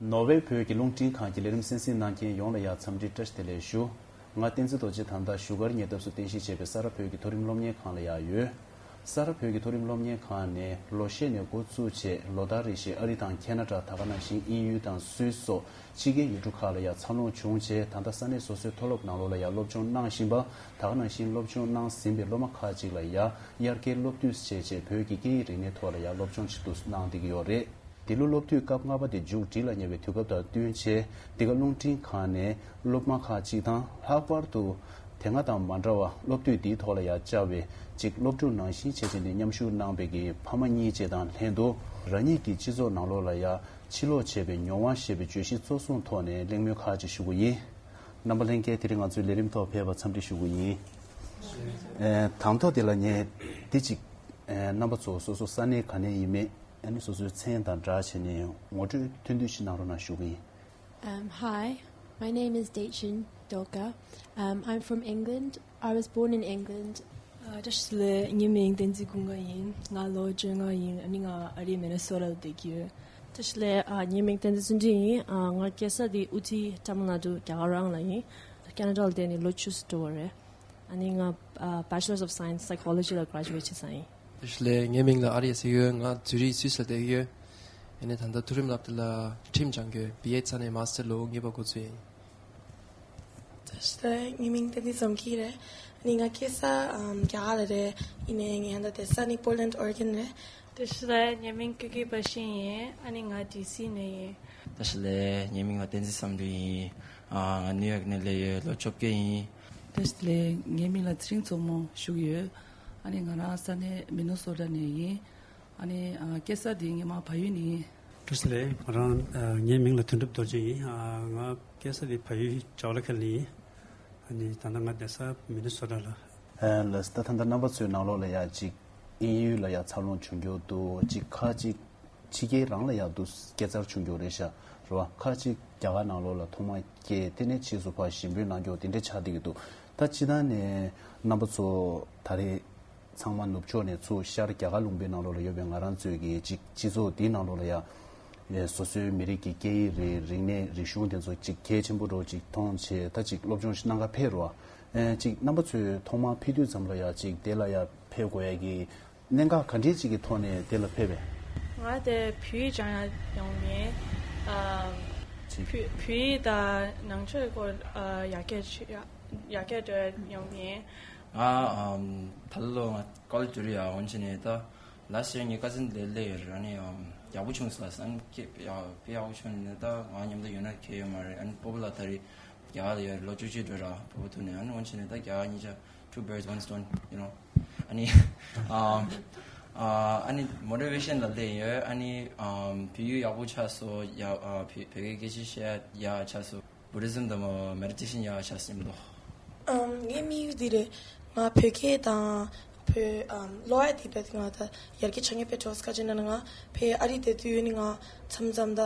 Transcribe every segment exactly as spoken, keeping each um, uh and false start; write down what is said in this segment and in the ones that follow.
ནོར་ཝེ་བོད་ཀྱི་རླུང་འཕྲིན་ཁང་གི་ལས་རིམ་གསན་གཟིགས་གནང་མཁན་ཡོངས་ལ་ཡང་འཚམས་འདྲི་བཀྲ་ཤིས་བདེ་ལེགས་ཞུ། ང་བསྟན་འཛིན་རྡོ་རྗེ་ད་ལྟ་བཞུགས་སྒར་ཉེ་འདབས་སུ་རྟེན་གཞི་བྱས་པའི་ས་རཱ་བོད་ཀྱི་མཐོ་རིམ་སློབ་གཉེར་ཁང་ལ་ཡང་ཡོད། ས་རཱ་བོད་ཀྱི་མཐོ་རིམ་སློབ་གཉེར་ཁང་ནས་ལོ་ཤས་ནས་འགོ་བཙུགས་བྱས་ལོ་ལྟར་རེ་བཞིན་ཨ་རི་དང་ཁེ་ན་ཌ། ད་ག་ནང་བཞིན་དབྱིན་ཡུལ་དང་སུད་སི་སོགས་ཕྱི་རྒྱལ་ཡུལ་གྲུ་ཁག་ལ་ཡང་འཚར་ལོངས་བྱུང་བྱས། ད་ལྟ་ས་གནས་སོ་སོའི་མཐོ་སློབ་ནང་ལོགས་ལ་ཡང་སློབ་སྦྱོང་གནང་བཞིན་པ། ད་ག་ནང་བཞིན་སློབ་སྦྱོང་གནང་ཟིན་པའི་སློབ་མ་ཁག་ཅིག་ལ་ཡང་དབྱར་ཁའི་སློབ་དུས་བྱས་བྱས་བོད་ཀྱི་སྐད་ཡིག་རིག་གནས་ཐོག་ལ་ཡང་སློབ་སྦྱོང་ཆེད་དུ་གནང་བསྡད་ཀྱི་ཡོད་རེད། འདི་ལོ་སློབ་དུས་སྐབས་ལྔ་པ་དེ་མཇུག་སྒྲིལ་ལ་ཉེ་བའི་དུས་སྐབས་དང་བསྟུན་བྱས། འདི་ག་རླུང་འཕྲིན་ཁང་ནས་སློབ་མ་ཁག་ཅིག་དང་ལྷག་པར་དུ་དེ་སྔ་དང་མ་འདྲ་བར་སློབ་དུས་འདིའི་ཐོག་ལ་ཡང་བཅར་བའི་ཅིག་སློབ་ཕྲུག་ནང་བཞིན་བྱས་བྱས་ནས་མཉམ་ཞུགས་གནང་བའི་གི་ཕ་མ་གཉིས་བཅས་དང་ལྷན་དུ། རང་ཉིད་ཀྱི་སྤྱི་ཚོགས་ནང་ལོགས་ལ་ཡང་ཕྱིར་ལོག་བྱས་པའི་མྱོང་བ་ཞེས་པའི་བརྗོད་གཞི་གཙོ་བཟུང་ཐོག་ནས་གླེང་མོལ་ཁག་ཅིག་ཞུ་གི་ཡིན། རྣམ་པ་ལྷན་རྒྱས་དེ་རིང་ང་ཚོའི་ལས་རིམ་ཐོག་ཕེབས་པར་འཚམས་འདྲི་ཞུ་གི་ཡིན། ཨེ། དང་ཐོག་དེ་ལ་ངས་འདི་ཅིག་ཨེ། རྣམ་པ་ཚོ་སོ་སོ་ས་གནས་ག་ནས་ཡིན་མིན། ཨ་ནི་སོ་སོའི་མཚན་དང་སྦྲགས་བྱས་ནས་ངོ་སྤྲོད་ཐུང་ཐུང་ཞིག་གནང་རོགས་གནང་ཞུ་གི་ཡིན། Um, hi, my name is Deichin Doka. Um, I'm from England. I was born in England. བཀྲ་ཤིས་བདེ་ལེགས། ངའི་མིང་བསྟན་འཛིན་ཀུན་དགའ་ཡིན། ང་ལོ་བཅོ་ལྔ་ཡིན། ཨ་ནི་ང་ཨ་རིའི་མི་ནི་སོ་ཊ་ལ་བསྡད་ཀྱི་ཡོད། བཀྲ་ཤིས་བདེ་ལེགས། ཨ། ངའི་མིང་བསྟན་འཛིན་བརྩོན་འགྲུས་ཡིན། ཨ། ང་སྐྱེས་ས་དེ་ཨུ་ཐི་ཏཱ་མིལ་ནཱ་ཌུ་རྒྱ་གར་རང་ལ་ཡིན། ཁེ་ན་ཌ་ལ་བསྡད་ནས་ལོ་བཅུ་ཙམ་འགྲོ་བ་རེད། ཨ་ནི་ང་ཨ། Bachelors of Science Psychology ལ་graduate བྱས་ཚར་ཡིན། བཀྲ་ཤིས་བདེ་ལེགས། ངའི་མིང་ལ་ཨ་རི་ཟེར་ཡོད། ང་ཛུ་རིག་སུད་སི་ལ་བསྡད་ཡོད། ཨ་ནི་ད་ལྟ་མཐོ་རིམ་སློབ་གྲྭ་ལ་ཁྲིམས་སྦྱང་གི་ཡོད། བི་ཨེ་ཚར་ནས་མ་སི་ཊར་ལོ་གཉིས་པ་འགོ་ཚུགས་ཡིན། བཀྲ་ཤིས་བདེ་ལེགས། ངའི་མིང་བསྟན་འཛིན་འཛོམས་སྐྱིད་རེད། ཨ་ནི་ང་སྐྱེས་ས་ཨམ། རྒྱ་གར་ལ་རེད། ཡིན་ནའི་ངའི་ཧན་ད་བསྡད་ས་ནི་པོར་ལེན་ཌི་ཨོ་རི་གན་རེད། བཀྲ་ཤིས་བདེ་ལེགས། ངའི་མིང་ཀུ་ཀི་པ་ཤིན་ཡིན། ཨ་ནི་ང་ཌི་སི་ནས་ཡིན། བཀྲ་ཤིས་བདེ་ལེགས། ངའི་མིང་ལ་བསྟན་འཛིན་བསམ་གྲུབ་ཡིན། ཨ། ང་ནིའུ་ཡོག་ནས་སླེབས་ཡོད། ལོ་བཅོ་བརྒྱད་ཡིན། བཀྲ་ཤིས་བདེ་ལེགས། ངའི་མིང་ལ་ཚེ་རིང་མཚོ་མོ་ཞུ་གི་ཡོད། ཨ་ནི་ང་རང་ས་གནས་མི་ནི་སོ་ཊ་ནས་ཡིན། ཨ་ནི་ཨ། སྐྱེས་ས་དེ་ངས་མ་བལ་ཡུལ་ནས་ཡིན། བཀྲ་ཤིས་བདེ་ལེགས། ང་རང་ཨ། ངའི་མིང་ལ་དོན་གྲུབ་རྡོ་རྗེ་ཡིན། ཨ། ང་སྐྱེས་ས་དེ་བལ་ཡུལ་ཇོ་ལ་ཁེལ་ནས་ཡིན། ཨ་ནི་ད་ལྟ་ང་བསྡད་ས་མི་ནི་སོ་ཊ་ལ། ཨ་ལགས་སོ། ད་ད་ལྟ་རྣམ་པ་ཚོའི་ནང་ལོགས་ལ་ཡ་ཅིག་དབྱིན་ཡུལ་ལ་ཡ་འཚར་ལོངས་བྱུང་རྒྱུ་འདུག་ཅིག་ཁ་ཅིག་ཕྱི་རྒྱལ་རང་ལ་ཡ་འདུག་སྐྱེས་འཚར་བྱུང་རྒྱུ་རེད་ཤག་རེད་བ། ཁ་ཅིག་རྒྱ་གར་ནང་ལོགས་ལ་ཐོག་མ་སྐྱེས། དེ་ནས་ཕྱིས་སུ་ཕར་ཞིང་ཕན་གནང་རྒྱུ་དེ་འདྲ་ཆགས་བསྡད་ཀྱི་འདུག་ད་སྤྱིར་བཏང་ནས་རྣམ་པ་ཚོ་ད་རེས་ཚང་མ་ནུབ་ཕྱོགས་ནས་ཚུར་ཤར་རྒྱ་གར་ལུང་པའི་ནང་ལོགས་ལ་ཡོད་པའི་ང་རང་ཚོའི་གི་ཅིག་སྤྱི་ཚོགས་འདིའི་ནང་ལོགས་ལ་ཡ། ཨེ། སོ་སོའི་མི་རིགས་ཀྱི་སྐད་ཡིག་རེད། རིག་གནས་རིག་གཞུང་དེ་ཚོ་ཅིག་གལ་ཆེན་པོ་འདྲ་ཅིག་མཐོང་བྱས། ད་ཅིག་སློབ་སྦྱོང་ཞིག་གནང་ག་ཕེབས་རོགས། ཨེ། ཅིག་རྣམ་པ་ཚོས་ཐོག་མར་ཕེབས་དུས་ཙམ་ལ་ཡ་ཅིག་དེ་ལ་ཡ་ཕེབས་དགོས་ཡ་གི་གནད་འགག་ག་འདྲས་ཅིག་གི་ཐོག་ནས་དེ་ལ་ཕེབས་པས། ང་དེ་བོད་ཡིག་སྦྱང་ཡ་ཡོང་མིན། ཨ། ཅིག་བོད་བོད་ཡིག་དང་ནང་ཆོས་སྐོར་ཨ། ཡར་རྒྱས་ཆེ་ཡ་ཡར་རྒྱས་འགྲོ་ཡ་ཡོང་མིན། ང་ཨམ། ད་ལོ་ང་ཀོ་ལེཇ་འགྲོ་རེད་ཡ། འོན་ཀྱང་ནི་ད་ལ་སི་ཡར་ངའི་ཀ་ཛིན་དེ་སླེབས་ཡོད་རེད། ཨ་ནི་ཨམ། ཡག་པོ་བྱུང་སོང་། ཨ་ནི་དཔེ་ཡག་པོ་བྱུང་ནས་ད་ང་མཉམ་དུ་ཡོད་ན་ཁྱད་ཡོད་མ་རེད། ཨ་ནི་སྤོ་བོ་ལགས་ད་རེས་རྒྱ་གར་ལ་ཡོད་རེད། ལོ་བཅུ་གཅིག་འགྲོ་ར་སྤོ་བོ་ཐུག་ནས། ཨ་ནི་འོན་ཀྱང་ནི་ད་རྒྱ་གར་གཉིས་ཆ་two birds one stone, you know. ཨ་ནི་ཨམ། ཨ་ནི་མོ་ཊི་ཝེ་ཤན་ལ་སླེབས་ཡོད། ཨ་ནི་ཨམ། བོད་ཡིག་ཡག་པོ་ཆགས་སོང་། ཡ། ཨ། བོད་བོད་སྐད་སྐད་ཆ་བཤད་ཡག་ཆགས་སོང་། བུ་དྷི་ཛིམ་དང་མེ་ཌི་ཊེ་ཤན་ཡག་ཆགས་སེམས་ལོ། ཨམ། ངའི་དམིགས་ཡུལ་འདི་རེད། ང་བོད་སྐད་དང་བོད་ཨམ། ཀློག་ཡ་དེ་བས་ང་ད་ཡར་རྒྱས་བྱ་ངེས་པའི་འགྲོ་སྐད་ཆ་ན་ང་ཕའི་ཨ་རི་དེ་དུས་ནི་ང་མཚམས་མཚམས་ད་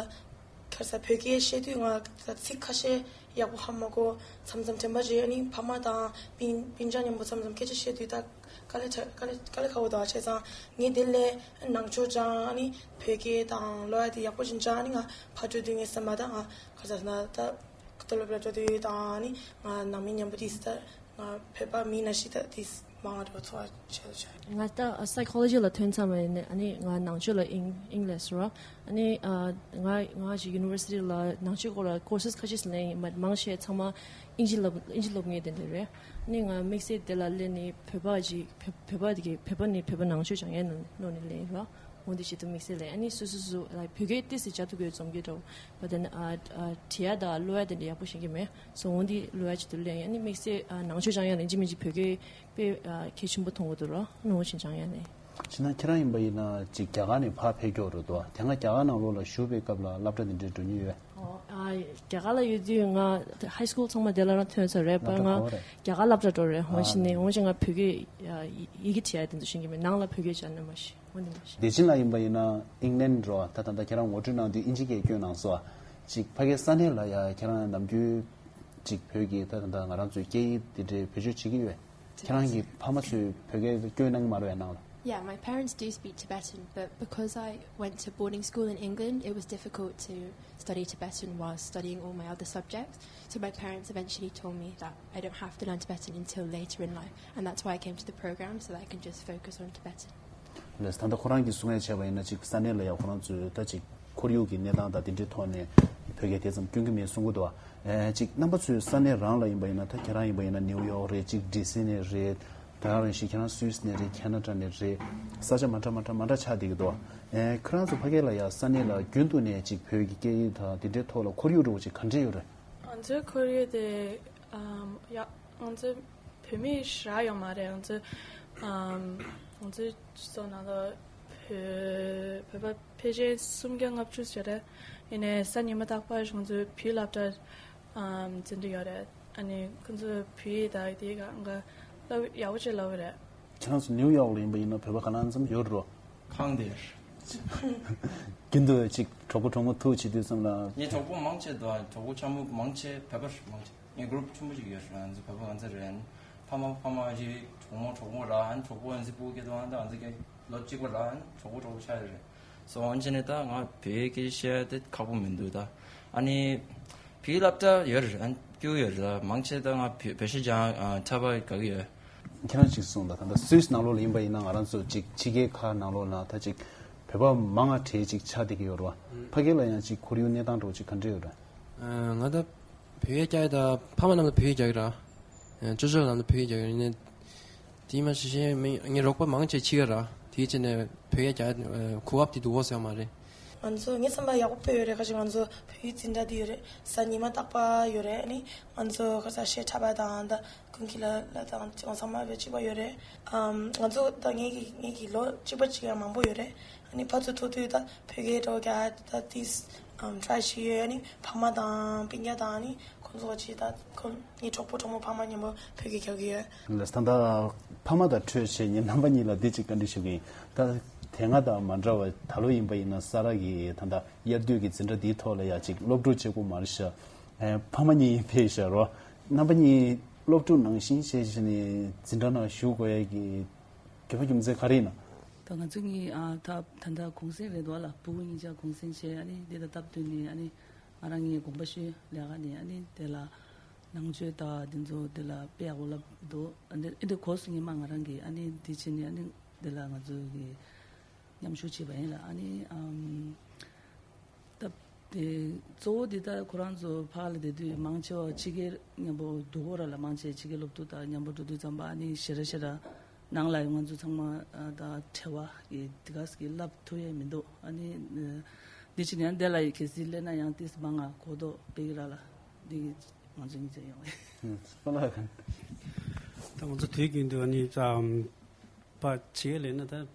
ཁ་སང་བོད་སྐད་བཤད་དུས་ང་ད་ཚིག་ཁ་ཤས་ཡག་པོ་ཧ་མ་གོ། མཚམས་མཚམས་དྲན་པ་བརྗེད། ཨ་ནི་ཕ་མ་དང་སྤུན་སྤུན་ཀྱག་མཉམ་པོ་མཚམས་མཚམས་སྐད་ཆ་བཤད་དུས་ད་དཀའ་ལས་ཁག་དཀའ་ལས་དཀའ་ལས་ཁག་པོ་འདུག་བྱས་ཙང་ངས་དེ་ལས་ནང་ཆོས་སྦྱང་། ཨ་ནི་བོད་སྐད་དང་ཀློག་ཡ་དེ་ཡག་པོ་ཞིག་སྦྱང་། ཨ་ནི་ང་ཕར་འགྲོ་དུས་ངའི་སེམས་པ་ད་ང་ཁ་སང་ན་ད། ལྟ་སློབ་ལ་འགྲོ་དུས་དང་ནི་ང་ནང་མི་མཉམ་པོ་དེ་ད་ང་བོད་པ་མི་ན་ཤི་ད་དེ་མང་བ་འགྲོ་ཚོ་བ་བྱེད་དུ་བྱ། ང་ད་psychology ལ་ཐོན་ཚར་བ་ཡིན་ནས། ཨ་ནི་ང་ནང་ཆོས་ལ་ཨིང་ཨིང་ལེ་སི་རོ། ཨ་ནི་ཨ་ང་ང་ཞིག་university ལ་ནང་ཆོས་སྐོར་ལ་courses ཁ་ཤས་ལེན་ཡིན། མ་མང་ཆེ་ཚང་མ་ཨིན་ཇི་ལབ་ཨིན་ཇི་སློབ་ངེས་དེ་འདྲ་རེད། ཨ་ནི་ང་དམིགས་བསལ་དེ་ལ་སླེབས་ནས་བོད་པ་ཅིག་བོད་བོད་པ་དེ་གི་བོད་པ་ནི་བོད་པ་ནང་ཆོས་སྦྱང་ཡས་ནང་ནང་ནས་སླེབས་ཡིན་རོ། འོ་འདི་ཆེད་དུ་དམིགས་བསལ་ལས། ཨ་ནི་སོ་སོ་སོ་ལ་བོད་སྐད་ཏོག་ཙམ་སྦྱང་ཐུབ་ཀྱི་ཡོད་འཛོམས་ཀྱི་འདྲ་བོ། བ་དེ་ནི་ཨ་ཨ་བྲིས་ཡ་དང་ཀློག་ཡ་དེ་འདྲ་ཡག་པོ་ཤེས་ཀྱི་མེད། སོ་འོ་འདི་ཀློག་ཡ་ཆེད་དུ་ལེན་ཡ། ཨ་ནི་དམིགས་བསལ་ཨ་ནང་ཆོས་སྦྱང་ཡ་ལ་ཡིན་གཅིག་མིན་གཅིག་བོད་སྐད་དཔེ་ཨ་གལ་ཆེན་པོ་མཐོང་གི་འདུག་རོ། ཨ་ནི་འོ་ཞིག་སྦྱང་ཡ་ལས། ཕྱི་ནང་ཁྱེད་རང་ཡིན་པ་ཡིན་ན་ཅིག་རྒྱ་གར་ནས་ཕར་ཕེབས་མགྱོགས་རེད་དོ། དེ་སྔ་རྒྱ་གར་ནང་ལོགས་ལ་བཞུགས་པའི་སྐབས་ལ་སློབ་གྲྭ་འདི་འདྲའི་འགྲོ་མྱོང་ཡོད་པས། ཨོ་ཨ་རྒྱ་གར་ལ་ཡོད་དུས་ང་high school ཚང་མ་དེ་ལ་རང་ཐོན་ཚར་རེད་པ། སློབ་གྲྭ་ང་གོ་རེད། རྒྱ་གར་སློབ་གྲྭ་འགྲོ་རེད། འོ་ཨ་ཞིག་ནས་འོ་ཞིག་ང་བོད་སྐད་ཡི་གེ་བྲིས་ཡ་དེ་ཚོ་ཤེས་ཀྱི་མེད། ནང་ལ་བོད་སྐད་སྦྱང་ན་མ་ཤེས། འོ་འདི་མ་ཤེས། བདེ་ཆེན་ལགས་ཡིན་པ་ཡིན་ན་ཨིང་ལན་འགྲོ་བ་ད་ད་ལྟ་ཁྱེད་རང་ངོ་སྤྲོད་གནང་དུས་ཨིན་ཇི་སྐད་བསྐྱོན་གནང་སོང་ཨ། ཅིག་ཕ་གིའི་ས་གནས་ལ་ཡ་ཁྱེད་རང་ནམ་རྒྱུན་ཅིག་བོད་ཀྱི་ད་ད་ད་ང་རང་ཚོའི་སྐད་ཡིག་དེ་འདྲའི་བེད་སྤྱོད་བྱེད་ཀྱི་ཡོད། ཁྱེད་རང་གི་ཕ་མ་ཚོས་བོད་སྐད་བསྐྱོན་གནང་གི་མ་རེད་པས་ནང་ལ། Yeah, my parents do speak Tibetan, but because I went to boarding school in England, it was difficult to study Tibetan while studying all my other subjects. So my parents eventually told me that I don't have to learn Tibetan until later in life, and that's why I came to the program, so that I can just focus on Tibetan. ལགས། ད་ལྟ་ཁོ་རང་གིས་གསུང་ཡ་བྱས་པ་ཡིན་ན་ཅིག་ས་གནས་ལ་ཡ་ཁོ་རང་ཚོས་ད་ཅིག་ཁོར་ཡུག་གི་གནས་སྟངས་དང་དེ་འདྲའི་ཐོག་ནས་བོད་སྐད་དེ་ཙམ་སྐྱོན་གྱི་མེད་གསུང་གི་འདུག་བ། ཨེ་ཅིག་རྣམ་པ་ཚོའི་ས་གནས་རང་ལ་ཡིན་པ་ཡིན་ན། ད་ཁྱེད་རང་ཡིན་པ་ཡིན་ན་ནིའུ་ཡོག་རེད། ཅིག་ཌི་སི་ནས་རེད། ད་ག་རང་བཞིན་ཁྱེད་རང་སུད་སི་ནས་རེད། ཁེ་ན་ཌ་ནས་རེད། ས་ཆ་མ་འདྲ་མ་འདྲ་མ་འདྲ་ཆགས་བསྡད་ཀྱི་འདུག་ཨེ་ཁྱེད་རང་ཚོ་ཕ་གི་ལ་ཡ་ས་གནས་ལ་རྒྱུན་དུ་ནས་ཅིག་བོད་ཀྱི་སྐད་ཡིག་དང་དེ་འདྲའི་ཐོག་ལ་ཁོར་ཡུག་འདྲ་བོ་ཅིག་ག་འདྲས་ཡོད་རེད། ང་ཚོའི་ཁོར་ཡུག་དེ་ཨམ་ཡ་ང་ཚོའི་བོད་མི་ཞེ་དྲག་ཡོད་མ་རེད། ང་ཚོའི་ཨམ་ང་ཚོའི་སྤྱི་ཚོགས་ནང་ལ་བོད་བོད་པ་ཕལ་ཆེར་སུམ་བརྒྱ་ལྔ་བཅུ་ཞིག་རེད། ཡིན་ནའི་གཟའ་ཉི་མ་རྟག་པར་ང་ཚོའི་བོད་སློབ་གྲྭ་ཨམ་འཛིན་གྲྭ་ཡོད་རེད། ཨ་ནི་ཁོང་ཚོས་བོད་ཡིག་དང་དེའི་སྒང་ག་སློབ་ཡག་པོ་ཅིག་སློབ་ཀྱི་རེད། ཁྱེད་རང་ཚོ་ནིའུ་ཡོག་ལ་ཡིན་པ་ཡིན་ན་བོད་པ་ག་ལ་ཙམ་ཡོད་རོ། གང་དེར། རྒྱུན་དུ་ཅིག་གྲོགས་པོ་གྲོགས་མོ་ཐུག་བྱེད་དུས་ཙམ་ལ། ངའི་གྲོགས་པོ་མང་ཆེ་འདུག་གྲོགས་པོ་ཆ་མོ་མང་ཆེ་བོད་པ་མང་ཆེ། ངའི་གུ་རུབ་ཆེན་པོ་ཅིག་ཡོད་རེད། ང་ཚོ་བོད་པ་ང་ཚོ་རེད། ཕ་མ་ཕ་མ་ཅིག་གྲོགས་མོ་གྲོགས་མོ་ར་ཨན་གྲོགས་པོ་ཨན་ཚི་སྤུ་གུ་སྐྱེ་དུས་ཨན་ད་ང་ཚོ་སྐྱེ་ལོ་གཅིག་པ་ར་ཨན་གྲོགས་པོ་གྲོགས་པོ་ཆགས་ཡོད་རེད། སོ་འོན་ཆེ་ནས་ད་ང་བོད་ཡིག་སྐད་བཤད་དེ་ཁག་པོ་མི་འདུག་ད་ཨ་ནི་བོད་ཡིག་སློབ་གྲྭ་ཡོད་རེད། ཨན་སྐྱོ་ཡོད་རེད། ད་མང་ཆེ་ད་ང་བོད་བོད་གཞས་སྦྱང་ཨ་འཁྲབ་པ་དགའ་གི་ཡོད། ཁྱེད་རང་ཅིག་གསུངས་ད། ད་ལྟ་སུད་སི་ནང་ལོགས་ལ་ཡིན་པ་ཡིན་ན་ང་རང་ཚོ་ཅིག་ཕྱི་རྒྱལ་ཁག་ནང་ལོགས་ན་ད་ཅིག་བོད་པ་མང་ང་གྲས་ཅིག་ཆགས་བསྡད་ཀྱི་ཡོད་རེད་བ། ཕ་གི་ལ་ཡང་ཅིག་ཁོར་ཡུག་གནས་སྟངས་འདྲ་བོ་ཅིག་ག་འདྲ་ཡོད་རེད། ང་ད་བོད་ཡིག་རྒྱག་ཡ་ད་ཕ་མ་རྣམས་ལ་བོད་ཡིག་རྒྱག་གི་ར། ཅོ་ཅོ་རྣམས་ལ་བོད་ཡིག་རྒྱག་གི་ར། ཡིན་ནའི་དེ་མ་ཤེས་ཤེས་མི་ངའི་རོགས་པ་མང་ཆེ་ཕྱི་ག་ར། དེའི་ཆེད་ནས་བོད་ཡིག་རྒྱག་གོ་སྐབས་དེ་འདུག་གོ་ཟེར་བ་མ་རེད། ང་ཚོ་ངའི་བསམ་པ་ཡག་པོ་དཔེ་ཡོད་རེད། ཁ་ཅིག་ང་ཚོ་བོད་ཡིག་འཛིན་གྲྭ་དེ་ཡོད་རེད། གཟའ་ཉི་མ་རྟག་པར་ཡོད་རེད། ཨ་ནི་ང་ཚོ་ཁ་ས་གཞས་འཁྲབ་པ་དང་ད་ཀུན་མཁྱེན་ལགས་ལགས་དང་ཅིག་ཚང་མ་བོད་གཅིག་པ་ཡོད་རེད། ཨམ་ང་ཚོ་ད་ངེད་ཀྱི་ངེད་ཀྱི་ལོ་གཅིག་པ་གཅིག་ཡང་མང་པོ་ཡོད་རེད། ཨ་ནི་ཕར་ཚུར་ཐུག་དུས་ད་བོད་སྐད་འདྲ་བོ་རྒྱག་ད་ཏིས་ཨམ་ཊ་རའི་བྱེད་ཡོད། ཨ་ནི་ཕ་མ་དང་སྤུན་ཀྱག་དང་ཨ་ནི་ཁོང་ཚོ་གཅིག་ད་ཁོ་ངའི་གྲོགས་པོ་གྲོགས་མོ་ཕ་མ་མཉམ་པོ་བོད་སྐད་རྒྱག་གི་ཡོད། ལགས། ད་ལྟ་ཕ་མ་དང་འཕྲོས་བྱས་ངས་རྣམ་པ་གཉིས་ལ་འདི་གཅིག་བཀའ་འདྲི་ཞུ་གི་ཡིན། ད་དེ་སྔ་དང་མ་འདྲ་བར་ད་ལོ་ཡིན་པ་ཡིན་ན་ས་ར་གི་ད་ལྟ་དབྱར་དུས་ཀྱི་འཛིན་གྲྭ་འདིའི་ཐོག་ལ་ཡ་གཅིག་སློབ་ཕྲུག་གཅིག་པོ་མ་རེད་ཤག་ཨེ་ཕ་མ་གཉིས་ཕེབས་ཤག་རོ། རྣམ་པ་གཉིས་སློབ་ཕྲུག་ནང་བཞིན་བྱས་བྱས་ནས་འཛིན་གྲྭ་ནང་ཞུགས་དགོས་ཡ་གི་དགོས་པ་རྒྱུ་མཚན་ག་རེ་ཡིན་ན། ད་ང་ཚོ་གཉིས་ཨ་ད་ད་ལྟ་གུང་སེང་རེད་འདུག་ལ། ཕྲུ་གུ་གཉིས་ཆ་གུང་སེང་བྱས། ཨ་ནི་འདི་ད་སྟབས་བསྟུན་ནས་ཨ་ནི་ང་རང་གཉིས་དགོངས་པ་ཞུས་ལས་ཀ་ནས། ཨ་ནི་དེ་ལ་ནང་ཆོས་དང་དེ་ཚོ་དེ་ལ་དཔེ་ཡག་པོ་བསླབ་འདུག་ཨ་ནི་ཨེ་འདི་གོ་སོང་ཉི་མ་ང་རང་གིས། ཨ་ནི་འདི་བྱས་ནས་ཨ་ནི་དེ་ལ་ང་ཚོ་གི་མཉམ་ཞུགས་བྱས་པ་ཡིན་ལ། ཨ་ནི་ཨམ་ད་དེ་གཙོ་བོ་འདི་ད་ཁོ་རང་ཚོ་ཕར་ལ་བསྡད་དུས་མང་ཆེ་བ་ཕྱི་རྒྱལ་མཉམ་པོ་འདུག་གོ་ར་ལ། མང་ཆེ་ཕྱི་རྒྱལ་སློབ་ཕྲུག་དང་མཉམ་པོ་འགྲོ་དུས་ཙམ་པ་ཨ་ནི་ཞེ་དྲག་ཞེ་དྲག་ནང་ལ་ཡང་ང་ཚོ་ཚང་མ་ཨ་ད་བྲེལ་བ་གི་དེ་ག་ཟེ་གི་བསླབ་ཐུབ་ཡས་མི་འདུག་ཨ་ནི་འདི་ཕྱིན་ཡང་འདི་ལ་ཡི་གལ་སྲིད་སླེབས་ན་ཡང་ཏིས་མང་ང་གོ་རྟོགས་སྤེལ་གི་ར་ལ། འདི་གི་ང་ཚོ་གཉིས་ཆ་ཡོང་བས། ཁོ་ལ་ད་ང་ཚོ་དུས་རྒྱུན་དུ་ཨ་ནི་ཙམ་པ་བྱེད་ཀྱི་ལས་ན་ད།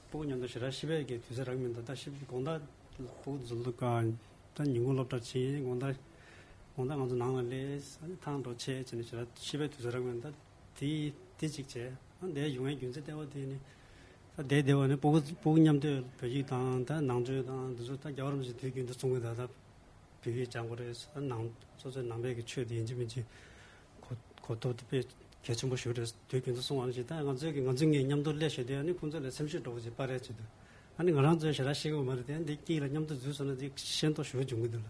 ཕྲུ་གུ་མཉམ་དུ་ཞེ་དྲག་ཤི་བའི་གི་དུས་ཚོད་རག་མི་འདུག་ད་ཤི་དགོང་དག་ཕྲུ་གུ་འཛུལ་དུས་གང་ད་ཉིན་གུང་སློབ་གྲྭ་ཕྱིན། དགོང་དག་དགོང་དག་ང་ཚོ་ནང་ལ་སླེབས། ཐང་འགྲོ་ཆས་བྱས་ནས་ཞེ་དྲག་ཤི་བའི་དུས་ཚོད་རག་མི་འདུག་ད་དེ་དེ་གཅིག་བྱས། ཨ་འདིར་ཡོང་བའི་རྒྱུ་མཚན་ལྟེ་བ་དེ་ནི་ད་བསྡད་བསྡད་པ་ནི་ཕྲུ་གུ་ཕྲུ་གུ་མཉམ་དུ་བོད་ཡིག་དང་ད་ནང་ཆོས་དང་འདི་ཚོ་ད་རྒྱལ་བ་རིན་པོ་ཆེ་དུས་རྒྱུན་དུ་གསུང་གི། ད་ད་བོད་ཡིག་སྦྱང་དགོས་རེད། ནང་སོ་སོའི་ནང་པའི་གི་ཆོས་དེ་ཡིན་གཅིག་མིན་གཅིག་གོ་གོ་རྟོགས་དེ་དཔེ་གལ་ཆེན་པོ་ཞིག་རེད། དུས་རྒྱུན་དུ་གསུང་བ་ཞིག་ད་ང་ཚོའི་གི་ང་ཚོ་ངས་མཉམ་དུ་སླེབས་བྱས་དེ་ཨ་ནི་ཁོང་ཚོ་ལ་སེམས་ཤུགས་འདྲ་བོ་ཞིག་སྤར་རེས་བྱེད་དུས་ཨ་ནི་ང་རང་ཚོའི་ཞེ་དྲག་ཤེས་ཀྱི་མ་རེད་དེ། འདི་དཀྱིལ་ལ་མཉམ་དུ་འཛུལ་སོང་ན་འདི་ཤེས་རྟོགས་ཞེ་པོ་འབྱུང་གི་འདུག་ལ།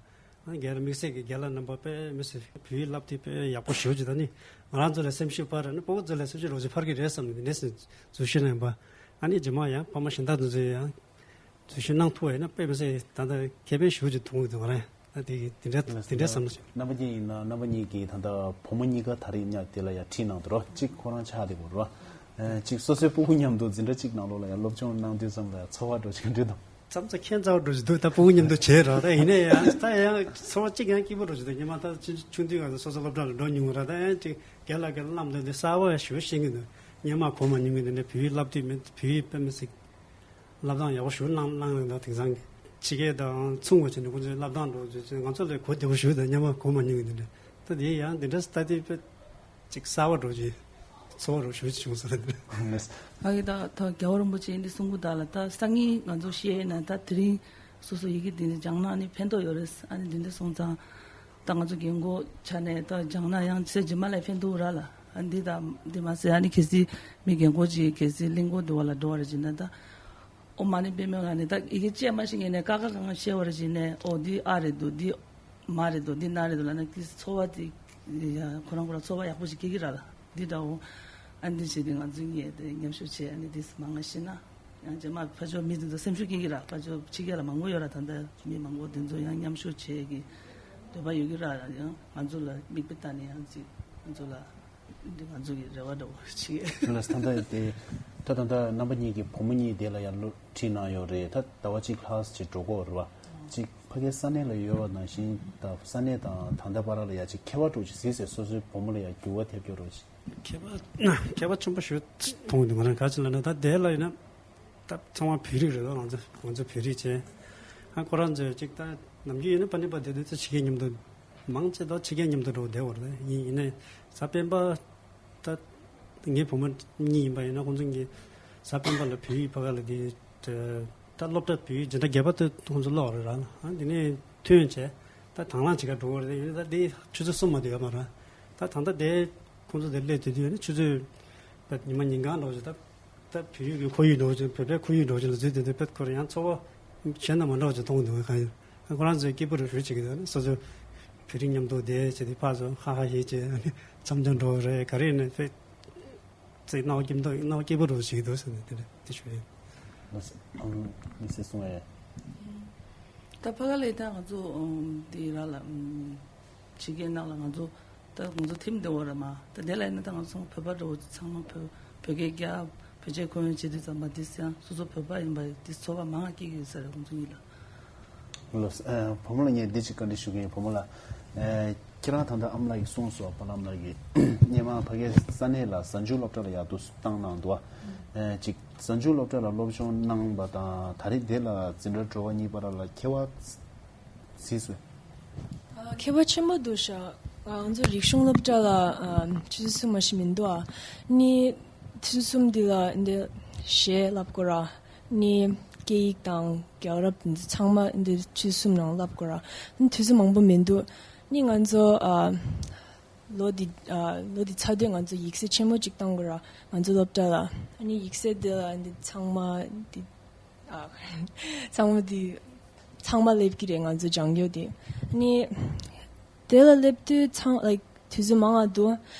ཨ་ནི་རྒན་ལགས་དམིགས་བསལ་གྱི་རྒན་ལགས་རྣམ་པ་དཔེ་མི་སྲིད་བོད་ཡིག་བསླབ་དེ་དཔེ་ཡག་པོ་ཞེ་པོ་ཅིག་ད་ནི་ང་རང་ཚོ་ལ་སེམས་ཤུགས་སྤར་རེས་ནི་ཕྲུ་གུ་ཚོ་ལ་སེམས་ཤུགས་འདྲ་བོ་ཞིག་འཕར་གི་རེད་བསམ་ནས་འདི་འདྲས་འཛུལ་ཤེས་ན་ཡིན་པ། ཨ་ནི་རྗེས་མ་ཡང་ཕ་མ་གཞན་དག་ཚོ་ཚོས་ཡང་འཛུལ་ཞུགས་གནང་ཐུབ་པ་ཡིན་ན་དཔེ་མི་སྲིད་ད་ལྟ་ཁེ་ཕན་ཞེ་པོ་ཅིག་མཐོང་གི་འདུག་ང་རང་ད་དེ་དེ་འདྲ་དེ་འདྲ་བསམ་བློ་ཞིག་རྣམ་པ་གཉིས་ཡིན་ན་རྣམ་པ་གཉིས་ཀྱིས་ད་ལྟ་བུ་མོ་གཉིས་ཀ་ད་རེས་ཉག་དེ་ལ་ཡང་ཁྲིད་གནང་འདུག་རོ། གཅིག་ཁོ་རང་ཆགས་བསྡད་པ་རོ། གཅིག་སོ་སོའི་ཕྲུ་གུ་མཉམ་དུ་འཛིན་གྲྭ་གཅིག་ནང་ལོགས་ལ་ཡང་སློབ་སྦྱོང་གནང་དུས་ཙམ་ལ་ཡང་ཚོར་བ་འདྲ་ཅིག་འདྲ་འདུག་མཚམས་མཚམས་ཁྱད་མཚར་བ་འདྲ་ཅིག་འདུག་ད་ཕྲུ་གུ་མཉམ་དུ་བྱས་རོགས་ད་ཡིན་ན་ཡང་ད་ཡང་ཚོར་བ་གཅིག་ཡང་སྐྱིད་པོ་འདྲ་ཅིག་འདུག་སྔོན་མ་ད་ཆུང་ཆུང་དུས་སྐབས་སུ་སོ་སོ་སློབ་གྲྭ་ལ་འགྲོ་མྱོང་བ་ར། ད་ཡང་གཅིག་རྒན་ལགས་རྒན་ལགས་རྣམས་ལ་འདི་གསར་པ་ཞེ་པོ་ཤེས་ཀྱི་འདུག་སྔོན་མ་གོ་མ་མྱོང་གི་འདི་འདྲ་བོད་ཡིག་བསླབ་དུས་མེད། བོད་ཡིག་དཔེ་མི་སྲིད་བསླབ་སྟངས་ཡག་པོ་ཞེ་པོ་གནང་གནང་ཡོད་འདུག་དེང་སང་གི་ཕྱི་རྒྱལ་དང་མཚུངས་པ་བྱས་ནས་ཁོང་ཚོའི་བསླབ་སྟངས་འགྲོ་བྱས་ང་ཚོ་ལས་གོ་བདེ་པོ་ཞེ་པོ་འདུག་སྔོན་མ་གོ་མ་མྱོང་གི་འདི་འདྲ། ད་དེ་ཡང་འདི་འདྲ་ལྟ་དུས་དཔེ་ཅིག་གསར་པ་འདྲ་ཅིག་ཚོར་བ་འདྲ་ཞེ་པོ་ཅིག་བྱུང་སོང་། ད་དེ་འདྲ། ཨ་ཡེ་ད་ད་རྒྱལ་བ་རིན་པོ་ཆེ་འདི་གསུང་གི་འདུག་ལ། ད་སང་ཉིན་ང་ཚོ་ཤེས་ན་ད་དེ་རིང་སོ་སོ་ཡི་གེ་འདི་འདྲ་སྦྱངས་ན་ནི་ཕན་ཐོགས་ཡོད་རེད། ཨ་ནི་འདི་འདྲ་སོང་ཙང་ད་ང་ཚོ་རྒན་གོག་ཆ་ནས་ད་སྦྱངས་ན་ཡང་ཚེ་རྗེས་མ་ལ་ཕན་ཐོགས་ར་ལ། འདི་དང་འདི་མ་ཟད་ཨ་ནི་གལ་སྲིད་མི་རྒན་གོག་ཅིག་གལ་སྲིད་གླིང་སྐོར་འདི་བ་ལ་འགྲོ་བ་རེད་ཅེ་ན་ད། ཨོ་མ་ཎི་པདྨེ་ལ་ནི་ད་ཡི་གེ་བཅད་མ་ཤེས་མཁན་ནས་ཀ་ཁ་གང་ག་ཤེས་པ་རེད་ཅེ་ནས་ཨོ་འདི་ཨ་རེད་འདུག་འདི་མ་རེད་འདུག་འདི་ན་རེད་འདུག་ལབ་ན་དེ་ཚོར་བ་དེ་ཡ་ཁོ་རང་ཁོ་རང་ཚོར་བ་ཡག་པོ་ཞིག་སྐྱེ་གི་ར་ལ་འདི་འདྲ་བོ། ཨ་འདི་བྱས་ཏེ་ང་ཚོའི་ངས་དེ་མཉམ་ཞུགས་བྱས་ཨ་ནི་དེ་མང་ང་ཤེས་ན། ཡང་རྗེས་མ་ཕར་ཕྱོགས་མི་དེ་ཚོ་སེམས་ཤུགས་སྐྱེ་གི་ར། ཕར་ཕྱོགས་ཕྱི་རྒྱལ་ལ་མང་པོ་ཡོད་ར། ད་ལྟ་མི་མང་པོ་དེ་ཚོ་ཡང་མཉམ་ཞུགས་བྱེད་ཀྱི་འདོད་པ་ཡོད་ཀྱི་ར། ཡང་ང་ཚོ་ལ་མིག་དཔེ་ལྟ་ནས་ཡང་ཅིག་ང་ཚོ་ལ་འདི་ང་ཚོ་གི་རེ་བ་འདྲ་བོ་ཞིག་ལགས་ད་ལྟ་དེ་ད་ད་ལྟ་རྣམ་པ་གཉིས་ཀྱི་བུ་མོ་གཉིས་དེ་ལ་ཡང་སློབ་ཁྲིད་གནང་ཡོད་རེད། ད་ཟླ་བ་གཅིག་ལྷག་ཅིག་འགྲོ་གི་ཡོད་རེད་བ། ཅིག་ཕ་གིའི་ས་གནས་ལ་ཡོད་པ་ནང་བཞིན་ད་ས་གནས་དང་ད་ལྟ་བར་ལ་ཡང་ཅིག་ཁྱད་པར་འདྲ་བོ་ཅིག་གཟིགས་ཚེ་སོ་སོའི་བུ་མོ་ལ་ཡང་འགྱུར་བ་ཐེབས་ཀྱི་ཡོད་རེད་བ། ཁྱད་པར་ཁྱད་པར་ཆེན་པོ་ཞིག་མཐོང་གི་འདུག་ང་རང་ག་ཅི་ལབ་ན་ད་དེ་ལ་ཡིན་ན། ད་ཚང་མ་བོད་རིགས་རེད་དོ། ང་ཚོ་ང་ཚོ་བོད་རིགས་བྱས། ཨ་ཁོ་རང་ཚོས་ཅིག་ད་ནམ་རྒྱུན་ཡིན་ན་པ་ནི་པ་དེ་དུས་ཚོད་ཕྱི་རྒྱལ་མཉམ་དུ་མང་ཆེ་ད་ཕྱི་རྒྱལ་མཉམ་དུ་འགྲོ་བསྡད་ཡོད་རེད། ཡིན་ཡིན་ནའི་གཟའ་སྤེན་པ་ད་ངའི་བུ་མོ་གཉིས་ཡིན་པ་ཡིན་ན་ཁོང་ཚོ་གིས་གཟའ་སྤེན་པ་ལ་བོད་ཡིག་ཕ་ག་ལ་དེ་ད་སློབ་གྲྭ་བོད་ཡིག་སྦྱིན་བདག་སྒེར་པ་དེ་ཁོང་ཚོ་ཀློག་རེད་ར། ཨ་དེ་ནས་ཐོན་བྱས་ད་དང་བླངས་བྱེད་ག་འགྲོ་བ་རེད། ཡིན་ན་ད་དེ་ཆུ་ཚོད་གསུམ་མ་དེ་ཡོད་མ་རེད། ད་ད་ལྟ་དེ་ཁོང་ཚོ་དེ་སླེབས་དུས་དུས་ནི་ཆུ་ཚོད་ཉི་མ་ཉིན་གང་འགྲོ་བྱས་ད། ད་བོད་ཡིག་གི་ཁོར་ཡུག་འགྲོ་བཞིན་བོད་པའི་ཁོར་ཡུག་འགྲོ་བཞིན་ལ་འཛུལ་དེ་དུས་བོད་ཁོ་རང་ཡང་ཚོར་བ་གཞན་དང་མ་འདྲ་བ་ཅིག་མཐོང་གི་འདུག་ག་ཡོད། ཁོ་རང་ཚོའི་སྐྱིད་པོ་རུ་རུ་བྱེད་ཀྱི་འདུག་སོ་སོ་བོད་རིགས་མཉམ་དུ་བསྡད་བྱས་ཏེ་ཕར་ཚུར་ཧ་ཧ་ཧེ་བྱས་འཆམ་འཆམ་འགྲོ་རེད། ག་རེ་ཡིན་ན་དཔེ་ཚེ་སྣང་བ་སྐྱིད་མདོག་སྣང་བ་སྐྱིད་པོ་རུ་བྱེད་ཀྱི་འདུག་ཟེར་ནས་དེ་འདྲ་དེ་ཞུ་ཡིན། ལགས་སོ། ཨང་། དམིགས་བསལ་གསུང་བ་ཡ། ད་ཕ་ག་ལ་ད་ང་ཚོ་ཨང་དེ་ར་ལ་ཨང་། ཕྱི་རྒྱལ་ནང་ལ་ང་ཚོ་ད་ང་ཚོ་ཐིམ་བསྡད་ཡོད་རེད་མ། ད་དེ་ལ་ཡིན་ན་ད་ང་ཚོ་བོད་པ་འདྲ་བོ་ཚང་མ་བོད་བོད་སྐད་རྒྱབ། བོད་ཆས་གོན་བྱེད་དུས་ཙམ་པ་དེ་ཡང་སོ་སོ་བོད་པ་ཡིན་པ་དེ་ཚོར་བ་མང་བ་སྐྱེ་གི་ཡོད་ས་རེད་ཁོང་ཚོ་གཉིས་ལ། ལགས་སོ། ཨ་བུ་མོ་ལ་ངས་འདི་ཅིག་བཀའ་འདྲི་ཞུ་གི་ཡིན། བུ་མོ་ལགས། ཨ་ཁྱེད་རང་ད་ལྟ་ཨ་མ་ལགས་ཀྱིས་གསུངས་སོང་། པཱ་ལགས་ཨ་མ་ལགས་ཀྱིས་སྔོན་མ་ཕ་གིའི་ས་གནས་ལ་གཟའ་མཇུག་སློབ་གྲྭ་ལ་ཡར་དུ་བཏང་གནང་འདུག་ཨ་ཅིག་གཟའ་མཇུག་སློབ་གྲྭ་ལ་སློབ་སྦྱོང་གནང་བ་དང་ད་རེས་འདི་ལ་འཛིན་གྲྭ་དྲུག་པ་གཉིས་པ་ར་ལ་ཁྱད་པར་གཟིགས་སོང་། ཨ་ཁྱད་པར་ཆེན་པོ་འདུག་ཤག་ང་ཚོ་རིག་གཞུང་སློབ་གྲྭ་ལ་ཨ་ཆུ་ཚོད་གསུམ་མ་ཞིག་མི་འདུག་ཨ་ནི་ཆུ་ཚོད་གསུམ་འདི་ལ་འདི་གཞས་བསླབ་དགོས་ར། ནི་སྐད་ཡིག་དང་རྒྱལ་རབས་འདི་ཚང་མ་འདི་ཆུ་ཚོད་གསུམ་ནང་བསླབ་དགོས་ར། ནི་དུས་ཚོད་མང་པོ་མི་འདུག་ནི་ང་ཚོ་ཨ་ལོ་འདི་ཨ་ལོ་འདི་ཚར་དུས་ང་ཚོ་ཡིག་ཚད་ཆེན་མོ་གཅིག་བཏང་དགོས་ར། ང་ཚོ་སློབ་གྲྭ་ལ་ཨ་ནི་ཡིག་ཚད་འདི་ལ་འདི་ཚང་མ་འདི། ཨ། ཚང་མ་དེ་ཚང་མ་སླེབས་ཀྱི་རེད། ང་ཚོ་སྦྱང་རྒྱུ་དེ། ནི་དེ་ལ་སླེབས་དུས་ཚང་like དུས་ཚོད་མང་ང་འདུག་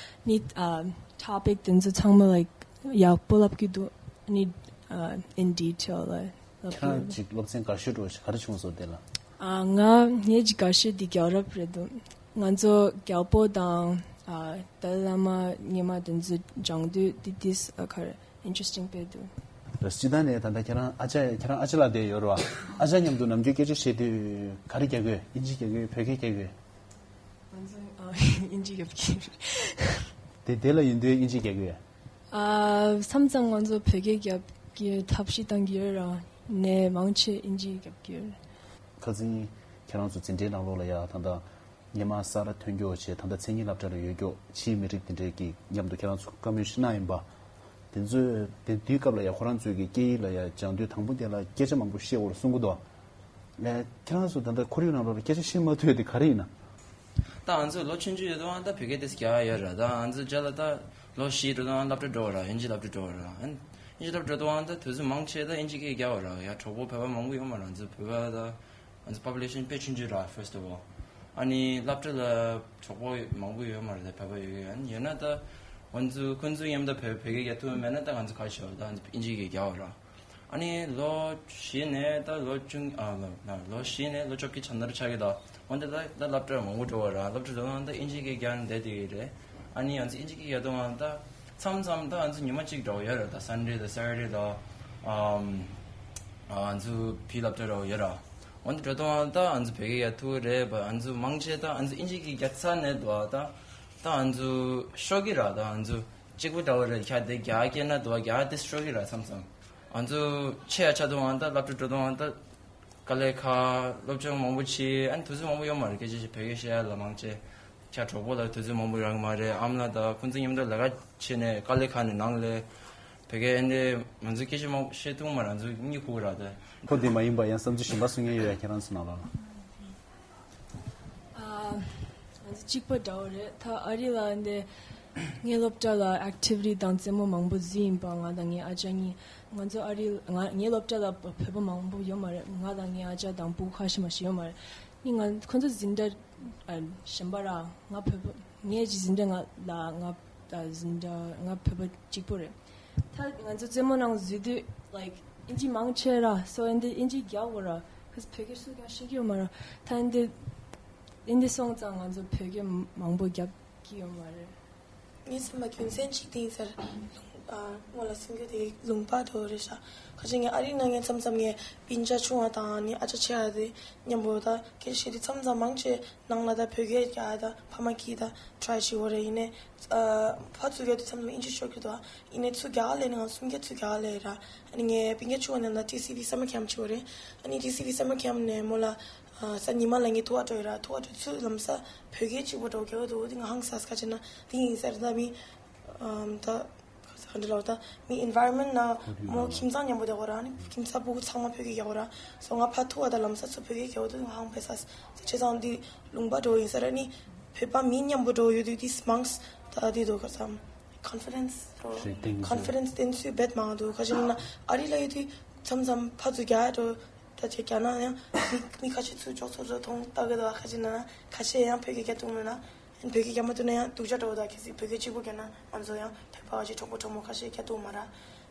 ནི་ཨ་topic དེ་ཚོ་ཚང་མ་like ཡག་པོ་ལབ་ཀྱི་འདུག་ནི་ཨ་in detail ལ་ལབ་ཀྱི་ཁྱེད་རང་འདུག་ཅིག་སློབ་ཚན་དགའ་ཤོས་འདྲ་བོ་ཞིག་ག་རེ་བྱུང་སོང་དེ་ལ། ཨ་ང་ངའི་ཅིག་དགའ་ཤོས་དེ་རྒྱལ་རབས་རེད་འདུག་ང་ཚོ་རྒྱལ་པོ་དང་ཨ་ཏཱ་ལའི་བླ་མ་སྔོན་མ་དེ་ཚོ་སྦྱང་དུས་དེ་དེ་ཨ་ག་རེ། Interesting དཔེ་འདུག་སྤྱི་བཏང་ནས་ད་ལྟ་ཁྱེད་རང་ཨ་ཅག་ཁྱེད་རང་ཨ་ཅག་ལགས་དེ་ཡོད་རེད་བ། ཨ་ཅག་མཉམ་དུ་ནམ་རྒྱུན་སྐད་ཆ་བཤད་དུས་ག་རེ་རྒྱག་གི་ཡོད། ཨིན་ཇི་རྒྱག་གི་ཡོད། བོད་སྐད་རྒྱག་གི་ཡོད། ང་ཚོ་ཨ་ཨིན་ཇི་རྒྱབ་ཀྱི་ཡོད། དེ་དེ་ལ་ཡིན་དུས་ཨིན་ཇི་རྒྱག་གི་ཡོད། ཨ་མཚམས་མཚམས་ང་ཚོ་བོད་སྐད་རྒྱབ་ཀྱི་ཐབས་ཤེས་བཏང་གི་ཡོད་ར། ནས་མང་ཆེ་ཨིན་ཇི་རྒྱབ་ཀྱི་ཡོད། ཁ་སང་ཁྱེད་རང་ཚོ་འཛིན་གྲྭའི་ནང་ལོགས་ལ་ཡ་ད་ལྟ། སྔོན་མ་ས་ར་ཐོན་རྒྱུ་བྱས་ད་ལྟ་མཚན་ཉིད་སློབ་གྲྭ་ལ་ཡོད་རྒྱུ་ཕྱིའི་མི་རིགས་དེ་འདྲས་ཀྱི་མཉམ་དུ་ཁྱེད་རང་ཚོ་བཀའ་མོལ་ཞིག་གནང་ཡིན་པ། དེ་ཚོས་དེ་དུས་སྐབས་ལ་ཡ་ཁོ་རང་ཚོའི་གི་སྐད་ཡིག་ལ་ཡ་སྦྱང་དུས་དང་པོ་དེ་ལ་སྐད་ཆ་མང་པོ་བཤད་འོར་གསུང་གི་འདུག་ཨེ་ཁྱེད་རང་ཚོ་ད་ལྟ་ཁོར་ཡུག་ནང་ལོགས་ལ་སྐད་ཆ་བཤད་མ་ཐུབ་ཡ་དེ་ག་རེ་ཡིན་ན། ད་ང་ཚོ་ལོ་ཆུང་ཆུང་ཡོད་དུས་ཨང་ད་བོད་སྐད་དེ་རྒྱག་ཡ་ཡོད་ར། ད་ང་ཚོ་རྒྱ་ལ་ད་ལོ་བཞི་འགྲོ་དུས་ཨང་སློབ་གྲྭ་འགྲོ་བ་ར། ཨིན་ཇི་སློབ་གྲྭ་འགྲོ་བ་ར། ཨིན་ཇི་སློབ་གྲྭ་འགྲོ་དུས་ཨང་ད་དུས་ཚོད་མང་ཆེ་ད་ཨིན་ཇི་སྐད་རྒྱག་བ་ར། ཡ་གྲོགས་པོ་བོད་པ་མང་པོ་ཡོད་མ་ར། ང་ཚོ་བོད་པ་ད། ང་ཚོ་population དཔེ་ཆུང་ཆུང་ར། first of all ཨ་ནི་སློབ་གྲྭ་ལ་གྲོགས་པོ་མང་པོ་ཡོད་མ་རེད། བོད་པ་ཡོད་ཡོད་ཡོད་ན་ད་ང་ཚོ་ཁོང་ཚོ་མཉམ་དུ་བོད་བོད་སྐད་རྒྱག་ཐུབ་མེད་ན་ད་ང་ཚོ་ག་ཤོད་ད་ཨིན་ཇི་སྐད་རྒྱག་འོ་ར། ཨ་ནི་ལོ་བཞི་ནས་ད་ལོ་ཆུང་ཨ་ལོ་ལོ་བཞི་ནས་ལོ་བཅོ་བརྒྱད་ཆགས་ན་ར་ཆགས་ཀྱི་ད་འོན་ཏེ་ད་ད་སློབ་གྲྭ་མང་པོ་འགྲོ་བ་ར། སློབ་གྲྭ་འགྲོ་ན་ད་ཨིན་ཇི་སྐད་རྒྱག་ནས་བསྡད་དེ་རེད། ཨ་ནི་ང་ཚོ་ཨིན་ཇི་སྐད་རྒྱག་དུས་ད་མཚམས་མཚམས་ད་ང་ཚོ་ཉི་མ་གཅིག་འགྲོ་ཡོད་ར། ད་Sunday ད་Saturday ད་ཨམ་ང་ཚོ་བོད་སློབ་གྲྭ་ར་ཡོད་ར། འོན་ཏེ་འགྲོ་དུས་ད་ང་ཚོ་བོད་སྐད་རྒྱག་ཐུབ་རེད་པ། ང་ཚོ་མང་ཆེ་ད་ང་ཚོ་ཨིན་ཇི་སྐད་རྒྱག་ཚར་ནས་འདུག་ད་ད་ང་ཚོ་ཤོར་གི་ར། ད་ང་ཚོ་གཅིག་པུ་འདྲ་བོ་རེད། ཁྱ་དེ་རྒྱག་སྐད་ན་འདུག་རྒྱག་དེ་ཤོར་གི་ར། མཚམས་མཚམས་ང་ཚོ་ཆེ་ཡ་ཆགས་དུས་ད་སློབ་གྲྭ་འགྲོ་དུས་ད་དཀའ་ལས་ཁག་སློབ་སྦྱོང་མང་པོ་བྱས། ཨ་ནི་དུས་ཚོད་མང་པོ་ཡོད་མ་རེད། སྐད་ཆ་བོད་སྐད་བཤད་ཡ་ལ་མང་ཆེ། ཁྱ་གྲོགས་པོ་ལ་དུས་ཚོད་མང་པོ་རག་གི་མ་རེད། ཨ་མ་ལགས་དང་ཁོང་ཚོ་མཉམ་དུ་ལས་ཀ་བྱས་ནས་དཀའ་ལས་ཁག་ནས་ནང་ལས་བོད་སྐད་ཨེ་འདྲས་ང་ཚོ་སྐད་ཆ་མང་པོ་བཤད་ཐུབ་མ་རེད། ང་ཚོ་གཉིད་ཁུག་ར་དེ། ཁོ་དེ་མ་ཡིན་པ་ཡང་བསམ་ཚུལ་གཞན་པ་གསུང་མཁན་ཡོད་ཡ་ཁྱེད་རང་ཚོ་ནང་ལོགས་ལ། ཨ་ང་ཚོ་གཅིག་པ་འདྲ་བོ་རེད། ད་ཨ་རི་ལ་འདི་ ངའི་སློབ་གྲྭ་ལ་ཨེག་ཊི་བི་ཊི་དང་རྩེད་མོ་མང་པོ་བཟོས་ཡིན་པ། ང་དང་ངའི་ཨ་ཅག་གཉིས། ང་ཚོ་ཨ་རི་ང་ངའི་སློབ་གྲྭ་ལ་བོད་པ་མང་པོ་ཡོད་མ་རེད། ང་དང་ངའི་ཨ་ཅག་དང་སྤུ་གུ་ཁ་ཤས་མ་ཞིག་ཡོད་མ་རེད། ནི་ང་ཁོ་ཚོ་འཛིན་གྲྭ་ཨ་གཞན་པ་ར། ང་བོད་པ། ངའི་གཅིག་འཛིན་གྲྭ་ང་ལ་ང་ཨ་འཛིན་གྲྭ་ང་བོད་པ་གཅིག་པོ་རེད། ད་ང་ཚོ་རྩེད་མོ་ནང་བཟོས་དུས་ལའིཀ་ཨིན་ཇི་མང་ཆེ་ར། སོ་ཨིན་དི་ཨིན་ཇི་རྒྱག་དགོས་ར། ཁོས་བོད་སྐད་སུ་ཀྱང་ཤེས་ཀྱི་ཡོད་མ་ར། ད་ཨིན་དི་ཨིན་དི་སོང་ཙང་ང་ཚོ་བོད་སྐད་མང་པོ་རྒྱབ་ཀྱི་ཡོད་མ་རེད། ངའི་བསམ་པ་རྒྱུ་མཚན་གཅིག་དེ་ཡིན་ཟེར། ལུང་ཨ་སྔོན་ལ་གསུང་རྒྱུ་དེ་ལུང་པ་དེ་རེད་ཤག་ཁ་ཅིག་ངས་ཨ་རི་ནང་ངས་མཚམས་མཚམས་ངས་སྤུན་ཀྱག་ཆུང་བ་དང་ནི་ཨ་ཅག་ཆེ་བ་དེ་མཉམ་པོ་ད་སྐད་བཤད་དུས་མཚམས་མཚམས་མང་ཆེ་ནང་ལ་ད་བོད་སྐད་རྒྱག་ད་ཕ་མ་གིས་ད་ཊི་རའི་བྱེད་དགོས་རེད། ཡིན་ནའི་ཨ་ཕར་ཚུར་རྒྱག་དུས་མཚམས་མཚམས་ཨིན་ཇི་ཤོར་གྱི་འདུག་ཡིན་ནའི་ཚུར་རྒྱག་ལས་ནི་ང་གསུམ་བརྒྱ་ཚུར་རྒྱག་ལས་ར། ཨ་ནི་ངའི་སྤུན་ཀྱག་ཆུང་བ་ནི་ད་ཊི་སི་ཝི་སམ་མར་ཁེམ་བྱེད་དགོས་རེད། ཨ་ནི་ཊི་སི་ཝི་སམ་མར་ཁེམ་ནས་མོ་ལ་ཨ་གཟའ་ཉི་མ་ལ་ངས་ཐུག་པ་འགྲོ་ཡོད་ར། ཐུག་པ་འགྲོ་ཚུར་ལམ་སང་བོད་སྐད་གཅིག་པོ་འགྲོ་རྒྱག་གི་འདུག་དེ་ང་ཧང་སངས། ཁ་ཅིག་ན་དེ་ཡིན་ཟེར། ད་མི་ཨམ་ད་ག་འདྲ་ལབ། ད་མི་ཨེན་ཝའི་རོན་མེན་ཊི་ན་མོ་ཁྱིམ་ཚང་མཉམ་པོ་བསྡད་ཡོད་ར། ཨ་ནི་ཁྱིམ་ཚང་སྤུ་གུ་ཚང་མ་བོད་སྐད་རྒྱག་ཡོད་ར། སོ་ང་ཕར་ཐུག་པ་དང་ལམ་སང་ཚུར་བོད་སྐད་རྒྱག་ཡོད་དུས་ང་ཧང་པེ་ས། བྱས་ཙང་འདི་ལུང་པ་འགྲོ་ཡིན་ས་ར། ཨ་ནི་བོད་པ་མི་མཉམ་པོ་འགྲོ་ཡོད་དུས་དེ་མང་ས། ད་དེ་འདུག་ག་ས་ཀོན་ཕི་ཌེན་སི་ཁོན་ཕི་ཌེན་སི་བསྟན་ཚུལ་རྦད་མང་འདུག་ཁ་ཅིག་ན་ཨ་རི་ལ་ཡོད་དུས་མཚམས་མཚམས་ཕར་ཚུར་རྒྱག་འགྲོ། ད་ཅིག་རྒྱག་ན་ཡང་མི་མི་ཁ་ཤས་ཚུར་ཅོག་ཚོར་ཚོར་མཐོང་ལྟ་གི་འདུག་ཁ་ཅིག་ན་ཁ་ཤས་ཡང་བོད་སྐད་རྒྱག་ཐུབ་མེད་ན། བོད་སྐད་རྒྱག་མ་ཐུབ་ན་ཡང་སྡུག་ཅག་འདྲ་བོ་དང་། གལ་སྲིད་བོད་སྐད་གཅིག་པོ་རྒྱག་ན་ང་ཚོ་ཡང་བོད་པ་གཅིག་གྲོགས་པོ་གྲོགས་མོ་ཁ་ཤས་རྒྱག་ཐུབ་མ་ར།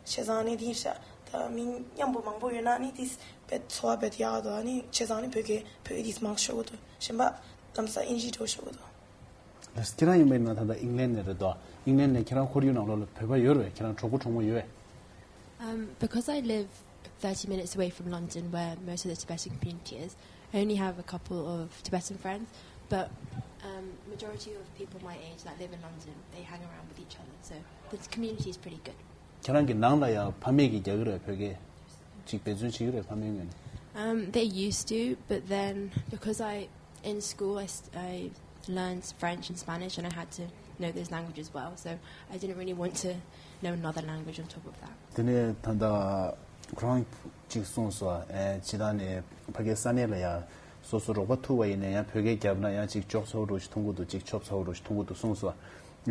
བྱས་ཙང་ནི་དེ་ཤ་ད་མི་མཉམ་པོ་མང་པོ་ཡོད་ན་ནི་དེ་བེད་འཚོ་བ་བེད་ཡག་འདུག་ནི་བྱས་ཙང་ནི་བོད་སྐད་བོད་ཡིག་དེ་མང་ཤོག་གི་འདུག་གཞན་པ་ལམ་སང་ཨིན་ཇི་འདྲ་བོ་ཤོག་གི་འདུག་ལགས། ཁྱེད་རང་ཡིན་པ་ཡིན་ན་ད་ལྟ་ཨིང་ལན་ནས་རེད་དོ། ཨིང་ལན་ནས་ཁྱེད་རང་ཁོར་ཡུག་ནང་ལོགས་ལ་བོད་པ་ཡོད་རེད། ཁྱེད་རང་གྲོགས་པོ་གྲོགས་མོ་ཡོད་རེད། Um, because I live thirty minutes away from London, where most of the Tibetan community is, I only have a couple of Tibetan friends, but um, majority of people my age that live in London, they hang around with each other, so the community is pretty good. ཁྱེད་རང་གི་ནང་ལ་ཡང་ཕ་མེས་ཀྱིས་རྒྱག་གི་རེད། བོད་སྐད་ཅིག་འབད་བརྩོན་བྱེད་ཀྱི་རེད་ཕ་མེས་ངོས་ནས། Um, they used to, but then because I, in school, I, s- I learned French and Spanish, and I had to know those languages well, so I didn't really want to know another language on top of that. དེ་ནས་ད་ལྟ་ཁོ་རང་ཅིག་གསུངས་སོང་། ཨེ་སྤྱིར་བཏང་ནས་ཕ་གིའི་ས་གནས་ལ་ཡང་སོ་སོ་རོགས་པ་ཐུག་པ་ཡིན་ན་ཡང་བོད་སྐད་བརྒྱབ་ན་ཡང་ཅིག་ཅོག་ཚ་བོ་འདྲ་ཞིག་མཐོང་གི་འདུག་ཅིག་ཆོབ་ཚ་བོ་འདྲ་ཞིག་མཐོང་གི་འདུག་གསུངས་སོང་།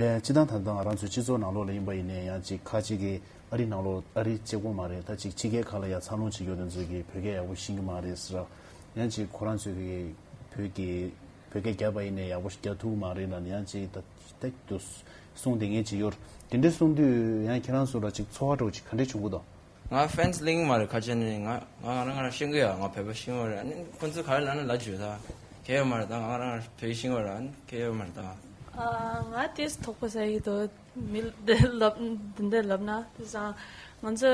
ཨེ་སྤྱིར་བཏང་ད་ལྟ་ང་རང་ཚོའི་སྤྱི་ཚོགས་ནང་ལོགས་ལ་ཡིན་པ་ཡིན་ན་ཡང་ཅིག་ཁ་ཅིག་གིས་ཨ་རི་ནང་ལོགས་ཨ་རི་གཅིག་པོ་མ་རེད། ད་ཅིག་ཕྱི་རྒྱལ་ཁག་ལ་ཡང་འཚར་ལོངས་བྱེད་ཡོད་དེ་ཚོ་གིས་བོད་སྐད་ཡག་པོ་ཤེས་ཀྱི་མ་རེད་ཟེར། ཡང་ཅིག་ཁོ་རང་ཚོས་ཀྱི་བོད་ཀྱི་བོད་སྐད་བརྒྱབ་པ་ཡིན་ནའི་ཡག་པོ་ཞིག་རྒྱག་ཐུབ་ཀྱི་མ་རེད་ལབ་ནས་ཡང་ཅིག་ད་ལྟ་དུ་གསུངས་བསྡད་མཁན་ཅིག་ཡོད་རེད། དེ་འདྲ་གསུངས་དུས་ཡང་ཁྱེད་རང་ཚོ་ལ་ཅིག་ཚོར་བ་འདྲ་བོ་ཅིག་ག་འདྲ་བྱུང་གི་འདུག་ང་ཕན་སླེབས་མ་རེད། ཁ་ཆེ་ནས་ང་ང་རང་ང་རང་ཤེས་ཀྱི་ཡོད། ང་བོད་པ་ཤེས་ཀྱི་ཡོད་རེད། ཨ་ནི་ཁོ་ཚོས་ག་རེ་ལབ་ན་ལབ་བརྗོད་ད། གལ་ཡོད་མ་རེད་ད། ང་རང་ང་རང་བོད་ཡིག་ཤེས་ཀྱི་ཡོད་རེད། ཨ་ནི་གལ་ཡོད་མ་རེད་ད། ཨ། ང་དེས་དོགས་པ་ཟ་ཡི་འདུག་མི་འདི་ལབ་འདི་འདྲ་ལབ་ན། དེ་སང་ང་ཚོ་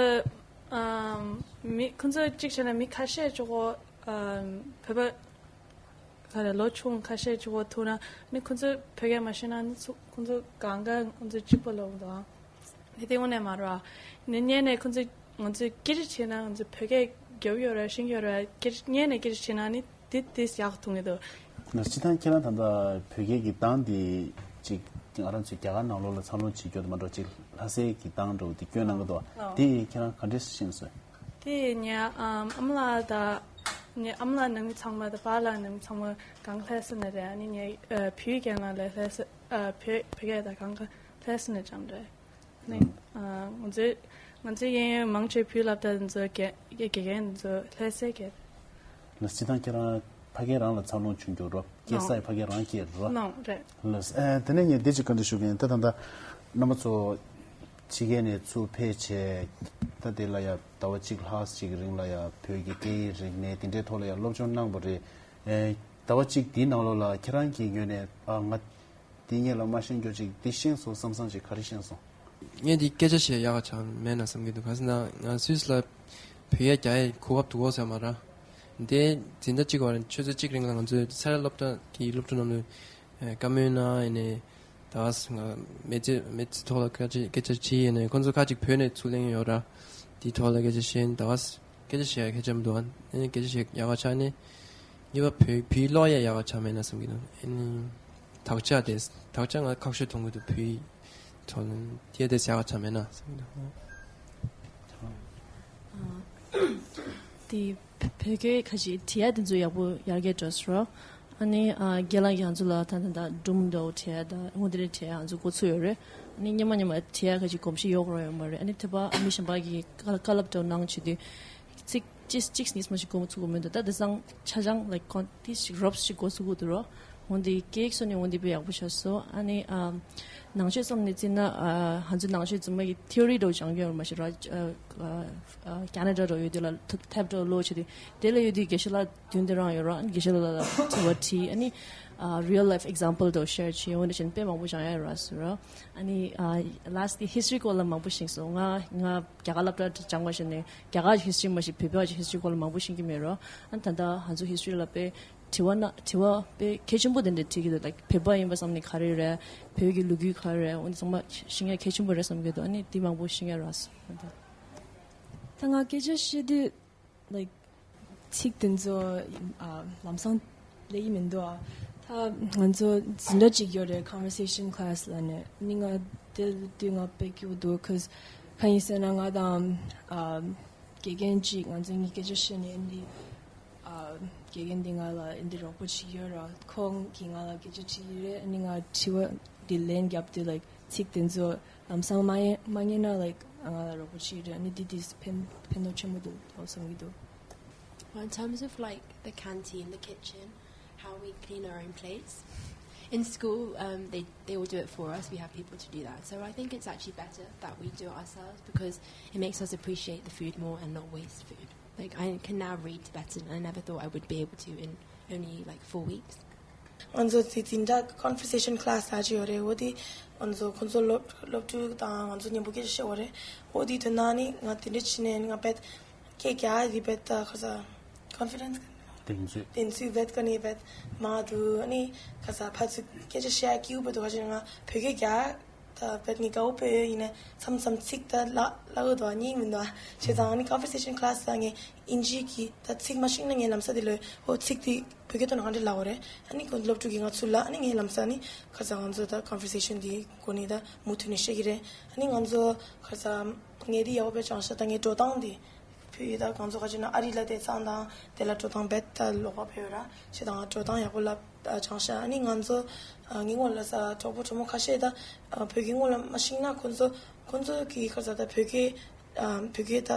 ཨམ་མི་ཁོ་ཚོ་གཅིག་བྱས་ན་མི་ཁ་ཤས་ཅོག་གོ་ཨམ་བོད་པ་ག་རེ་ལོ་ཆུང་ཁ་ཤས་ཅོག་གོ་ཐུག་ན་ནི་ཁོ་ཚོ་བོད་སྐད་མ་ཤེས་ན་ནི་ཚུ་ཁོ་ཚོ་གང་ག་ཁོ་ཚོ་གཅིག་པོ་ལབ་འདུག་དེ་དེ་དངོས་གནས་མ་རེད་བ། ནི་སྔོན་ནས་ཁོ་ཚོས་ང་ཚོས་སྐད་ཆ་བྱས་ན་ང་ཚོས་བོད་སྐད་རྒྱབ་ཡོད་རེད། ཤེས་ཀྱི་ཡོད་རེད། སྐད་ཆ་སྔོན་ནས་སྐད་ཆ་བྱས་ན་ནི་དེ་དེ་ཡག་མཐོང་གི་འདུག་ན་སྤྱིར་བཏང་ཁྱེད་རང་ད་ལྟ་བོད་སྐད་ཀྱི་གདངས་འདི་ཅིག་ང་རང་ཚོའི་རྒྱ་གར་ནང་ལོགས་ལ་འཚར་ལོངས་བྱེད་རྒྱུ་དེ་མ་འགྲོ་ཅིག་ལྷ་སའི་གི་གདངས་འདྲ་བོ་དེ་སྐྱོན་གནང་གི་འདུག་ཨོ། དེ་ཁྱེད་རང་ག་འདྲས་ཤེས་སོང་། དེ་ངའི་ཨམ་ཨ་མ་ལགས་དང་ངའི་ཨ་མ་ལགས་ནང་མི་ཚང་མ་དང་པཱ་ལགས་ནང་མི་ཚང་མ་གང་ལྷ་ས་ནས་རེད། ཨ་ནི་ངའི་ཨ་བུའི་རྒན་ལགས་ལ་ལྷ་ས་ཨ་བོད་བོད་སྐད་དང་གང་ག་ལྷ་ས་ནས་སྦྱངས་རེད། ནི་ཨ་ང་ཚོའི་ང་ཚོའི་གཡས་གཡོན་མང་ཆེ་བོད་སློབ་གྲྭ་འདི་ཚོ་དགེ་དགེ་རྒན་འདི་ཚོ་ལྷ་སའི་སྐད། ལགས་སྤྱིར་བཏང་ཁྱེད་རང་ཕ་གིར་རང་ལ་འཚར་ལོངས་བྱུང་རྒྱུ་རོ། སྐྱེས་ས་ཡི་ཕ་གིར་རང་སྐྱེས་རོ། ནོ་རེད། ལགས་ཨ་དེ་ནས་ངས་འདི་ཅིག་བཀའ་འདྲི་ཞུ་གི་ཡིན། ད་ད་ལྟ་རྣམ་པ་ཚོ་ཕྱི་རྒྱལ་ནས་ཚུར་ཕེབས་བྱས་ད་དེ་ལ་ཡ་ཟླ་བ་གཅིག་ལྷག་ཅིག་གི་རིང་ལ་ཡ་བོད་ཀྱི་སྐད་ཡིག་རིག་གནས་དེ་འདྲའི་ཐོག་ལ་ཡ་སློབ་སྦྱོང་གནང་བ་རེད། ཨེ་ཟླ་བ་གཅིག་འདིའི་ནང་ལོགས་ལ་ཁྱེད་རང་གི་ངོས་ནས་ཨ་ང་འདི་སྔོན་ལ་མ་ཤེས་རྒྱུ་ཅིག་འདི་ཤེས་སོང་བསམ་བསམ་ཅིག་ག་རེ་ཤེས་སོང་། ངས་འདི་སྐད་ཆ་བཤད་ཡག་ག་ཆགས་མེད་ན་བསམ་གྱི་འདུག་ག་ཟེར་ན་ང་སུད་སི་ལ་བོད་ཡིག་རྒྱག་ཡས་གོ་སྐབས་འདུག་གོ་ཟེར་མ་ར། འདི་འཛིན་གྲྭ་གཅིག་བར་ཆུ་ཚོད་གཅིག་རིང་ལ་ང་ཚོའི་ས་ཡ་སློབ་གྲྭ་གི་སློབ་ཕྲུག་རྣམས་ལ་བཀའ་མོལ་གནང་ཡིན་ནའི་ད་ང་མི་ཚེ་མི་ཚེ་ཐོག་ལ་སྐད་ཆ་སྐད་ཆ་དྲིས་ཡིན་ནའི་ཁོང་ཚོ་ཁ་ཅིག་བོད་ནས་ཚུར་གླེང་ཡོད་ར། འདིའི་ཐོག་ལ་སྐད་ཆ་བཤད་ཡིན་ད་སྐད་ཆ་བཤད་ཡག་གི་ཆམ་འདུག་ཨ་ནི་སྐད་ཆ་བཤད་ཡག་ག་ཆགས་ནས། གཉིས་པ་བོད་བོད་ཀློག་ཡ་ཡག་ག་ཆགས་མེད་ན་བསམ་གྱི་འདུག་ཨ་ནི་དག་ཆ་དེ་དག་ཆ་ང་ཁག་ཤོས་མཐོང་གི་འདུག་བོད་ཐོག་ནས་དེ་དེ་ཡག་ག་ཆགས་མེད་ན་བསམ་གྱི་འདུག་དེ་བོད་སྐད་ཁ་ཅིག་བྲིས་ཡ་དེ་ཚོ་ཡག་པོ་ཡར་རྒྱས་འགྲོ་སོང་རོ། ཨ་ནི་ཨ་རྒན་ལགས་ཀྱིས་ང་ཚོ་ལ་ད་ད་ད་སྒྲུང་འདྲ་བོ་བྲིས་ཡ་ད་དངོས་བདེན་རེ་བྲིས་ཡ་ང་ཚོ་འགོ་ཚུགས་ཡོད་རེད། ཨ་ནི་སྔོན་མ་སྔོན་མ་བྲིས་ཡ་ག་ཅིག་གོམས་གཤིས་ཡོད་རོགས་ཡོད་མ་རེད། ཨ་ནི་དེ་བ་ཨ་མི་གཞན་པ་གིས་བཀའ་བཀའ་སློབ་འདྲ་བོ་གནང་བྱེད་དུས་ཚིག་གཅིག་གཅིག་གཉིས་མ་ཞིག་གོ་མ་ཚུགས་གི་མི་འདུག་ད་དེ་སང་ཆ་ཆང་like ཁོང་དེ་ཞིག་རོབ་ཞིག་གོ་ཚུགས་གི་འདུག་རོ། འོན་ཏེ་སྐད་ཡིག་སོགས་ནས་འོན་ཏེ་དཔེ་ཡག་པོ་ཆགས་སོང་། ཨ་ནི་ཨ་ནང་ཆོས་བསམ་ནས་བརྩིས་ན་ཨ་ང་ཚོ་ནང་ཆོས་རྫུན་མ་གི་ཐེའོ་རི་འདྲ་བོ་སྦྱང་རྒྱུ་ཡོད་མ་ཞིག་ར། ཨ་ཨ་ཨ་ཁེ་ན་ཌ་འདྲ་བོ་ཡོད་དུས་ལ་ཐེབས་འདྲ་བོ་ཀློག་བྱེད་དུས་དེ་ལ་ཡོད་དུས་དགེ་བཤེས་ལགས་མདུན་དེ་རང་ཡོད་ར། དགེ་བཤེས་ལགས་ལ་དྲི་བ་དྲིས། ཨ་ནི་ཨ་real life example འདྲ་བོ་ཤེར་བྱས། འོན་ཏེ་བཞིན་དཔེ་མང་པོ་སྦྱང་ཡ་ཡོད་ར་སོ་ར། ཨ་ནི་ཨ་last དེ་history སྐོར་ལ་མང་པོ་ཤེས་སོང་། ང་ང་རྒྱ་གར་སློབ་གྲྭ་སྦྱང་བ་བྱས་ནས་རྒྱ་གར་གྱི་history མ་ཞིག་བོད་པ་གྱི་history སྐོར་ལ་མང་པོ་ཤེས་ཀྱི་མེད་རོ། ཨ་ནི་ད་ལྟ་ང་ཚོ་history ལ་དཔེ་དྲི་བ་ན་དྲི་བ་དཔེ་གལ་ཆེན་པོ་དེ་འདྲ་དྲིས་ཀྱི་འདུག like བོད་པ་ཡིན་པ་བསམ་ནས་ག་རེ་རེད། བོད་ཀྱི་ལོ་རྒྱུས་ག་རེ་རེད། འོ་འདི་ཚང་མ་ཤེས་ཡ་གལ་ཆེན་པོ་རེད་བསམ་གྱི་འདུག་ཨ་ནི་འདི་མང་པོ་ཤེས་ཡ་རག་སོང་། ད་ང་སྐད་ཆ་བཤད་དུས་like ཚིག་དེ་ཚོ་ཨ་ལམ་སང་ལེགས་ཀྱི་མི་འདུག་ཨ་ད་ང་ཚོ་འཛིན་གྲྭ་གཅིག་ཡོད་རེད། conversation class ལབ་ནས། ནི་ང་དེ་དུས་ང་དཔེ་སྐྱིད་པོ་འདུག cause གང་ཡིན་ཟེར་ན་ང་དང་ཨ་དགེ་རྒན་གཅིག་ང་ཚོ་གཉིས་སྐད་ཆ་བཤད་ནས་འདི་ཨ་དགེ་རྒན་འདི་ང་ལ་འདི་རོགས་པ་བྱེད་ཀྱི་ཡོད་ར། ཁོང་གིས་ང་ལ་སྐད་ཆ་དྲིས་ཀྱི་རེད། ཨ་ནི་ང་དྲི་བ་འདི་ལན་རྒྱབ་དུས་like ཚིག་དེ་ཚོ་ལམ་སང་མ་ཡེ་མ་ཉན་ན་like ང་ལ་རོགས་པ་བྱེད་ཀྱི་རེད། ཨ་ནི་འདི་དེ་ཕན་ཕན་ཐོགས་ཆེན་པོ་འདུག་ལོ་བསམ་གྱི་འདུག Well, in terms of like the canteen, the kitchen, how we clean our own plates. In school, um, they, they will do it for us. We have people to do that. So I think it's actually better that we do it ourselves because it makes us appreciate the food more and not waste food. Like, I can now read Tibetan, and I never thought I would be able to in only like four weeks. ང་ཚོ་དེ་འཛིན་གྲྭ་conversation class ལ་ཅི་ཡོད་རེད། འོ་དེ་ང་ཚོ་ཁོང་ཚོ་སློབ་སློབ་ཕྲུག་དང་ང་ཚོ་མཉམ་པོ་སྐད་ཆ་བཤད་པ་རེད། འོ་དེ་དོན་དག་ནི་ང་དེ་འདྲ་བྱས་ནས་ང་བེད་སྐད་རྒྱག་དེ་བེད་ད་ཁ་ས་confidence གདེང་ཚོད། གདེང་ཚོད་བེད་ཀ་ནི་བེད་མ་འདུག་ཨ་ནི་ཁ་ས་ཕར་ཚུར་སྐད་ཆ་བཤད་སྐྱིད་པོ་འདུག་ཁ་ཅིག་ང་བོད་སྐད་རྒྱག་ད་བེད་ངས་དགའ་པོ་བོད་ཡིན་ནས་མཚམས་མཚམས་ཚིག་ད་ལ་ལ་འུ་དོ་གཉིས་མིན་དོ་བྱས་ཙང་ཨ་ནི་conversation class ལ་ངས་ཨིན་ཇི་གི་ད་ཚིག་མ་ཤེས་ན་ངས་ལམ་སང་དེ་ལོས་འོ་ཚིག་དེ་བོད་སྐད་ཐོག་ནས་ག་འདྲ་ལབ་དགོས་རེད། ཨ་ནི་ཁོང་སློབ་ཕྲུག་གིས་ང་ཚོ་ལ་ཨ་ནི་ངས་ལམ་སང་ཨ་ནི་ཁ་སང་ང་ཚོ་ད་conversation དེའི་སྒོ་ནས་ད་མུ་མཐུད་ནས་བཤད་ཀྱི་རེད། ཨ་ནི་ང་ཚོ་ཁ་སང་ངས་དེ་ཡག་པོ་དཔེ་སྦྱངས་ཤག་ད་ངའི་འགྲོ་སྟངས་དེ་བོད་ཡིག་ད་ང་ཚོ་ག་ཅིག་ན་ཨ་རི་ལ་བསྡད་ཙང་དང་དེ་ལ་འགྲོ་སྟངས་རྦད་ད་ལོགས་ཀ་བོད་ར་བྱས་ཙང་འགྲོ་སྟངས་ཡག་པོ་ལབ་སྦྱངས་ཤག་ཨ་ནི་ང་ཚོ་ངའི་སྔོན་ལ་ས་གྲོགས་པོ་གྲོགས་མོ་ཁ་ཤས་ད་བོད་ཀྱི་སྔོན་ལ་མ་ཤེས་ན་ཁོ་ཚོ་ཁོ་ཚོ་གི་ཁ་ས་ད་བོད་སྐད་བོད་སྐད་ད་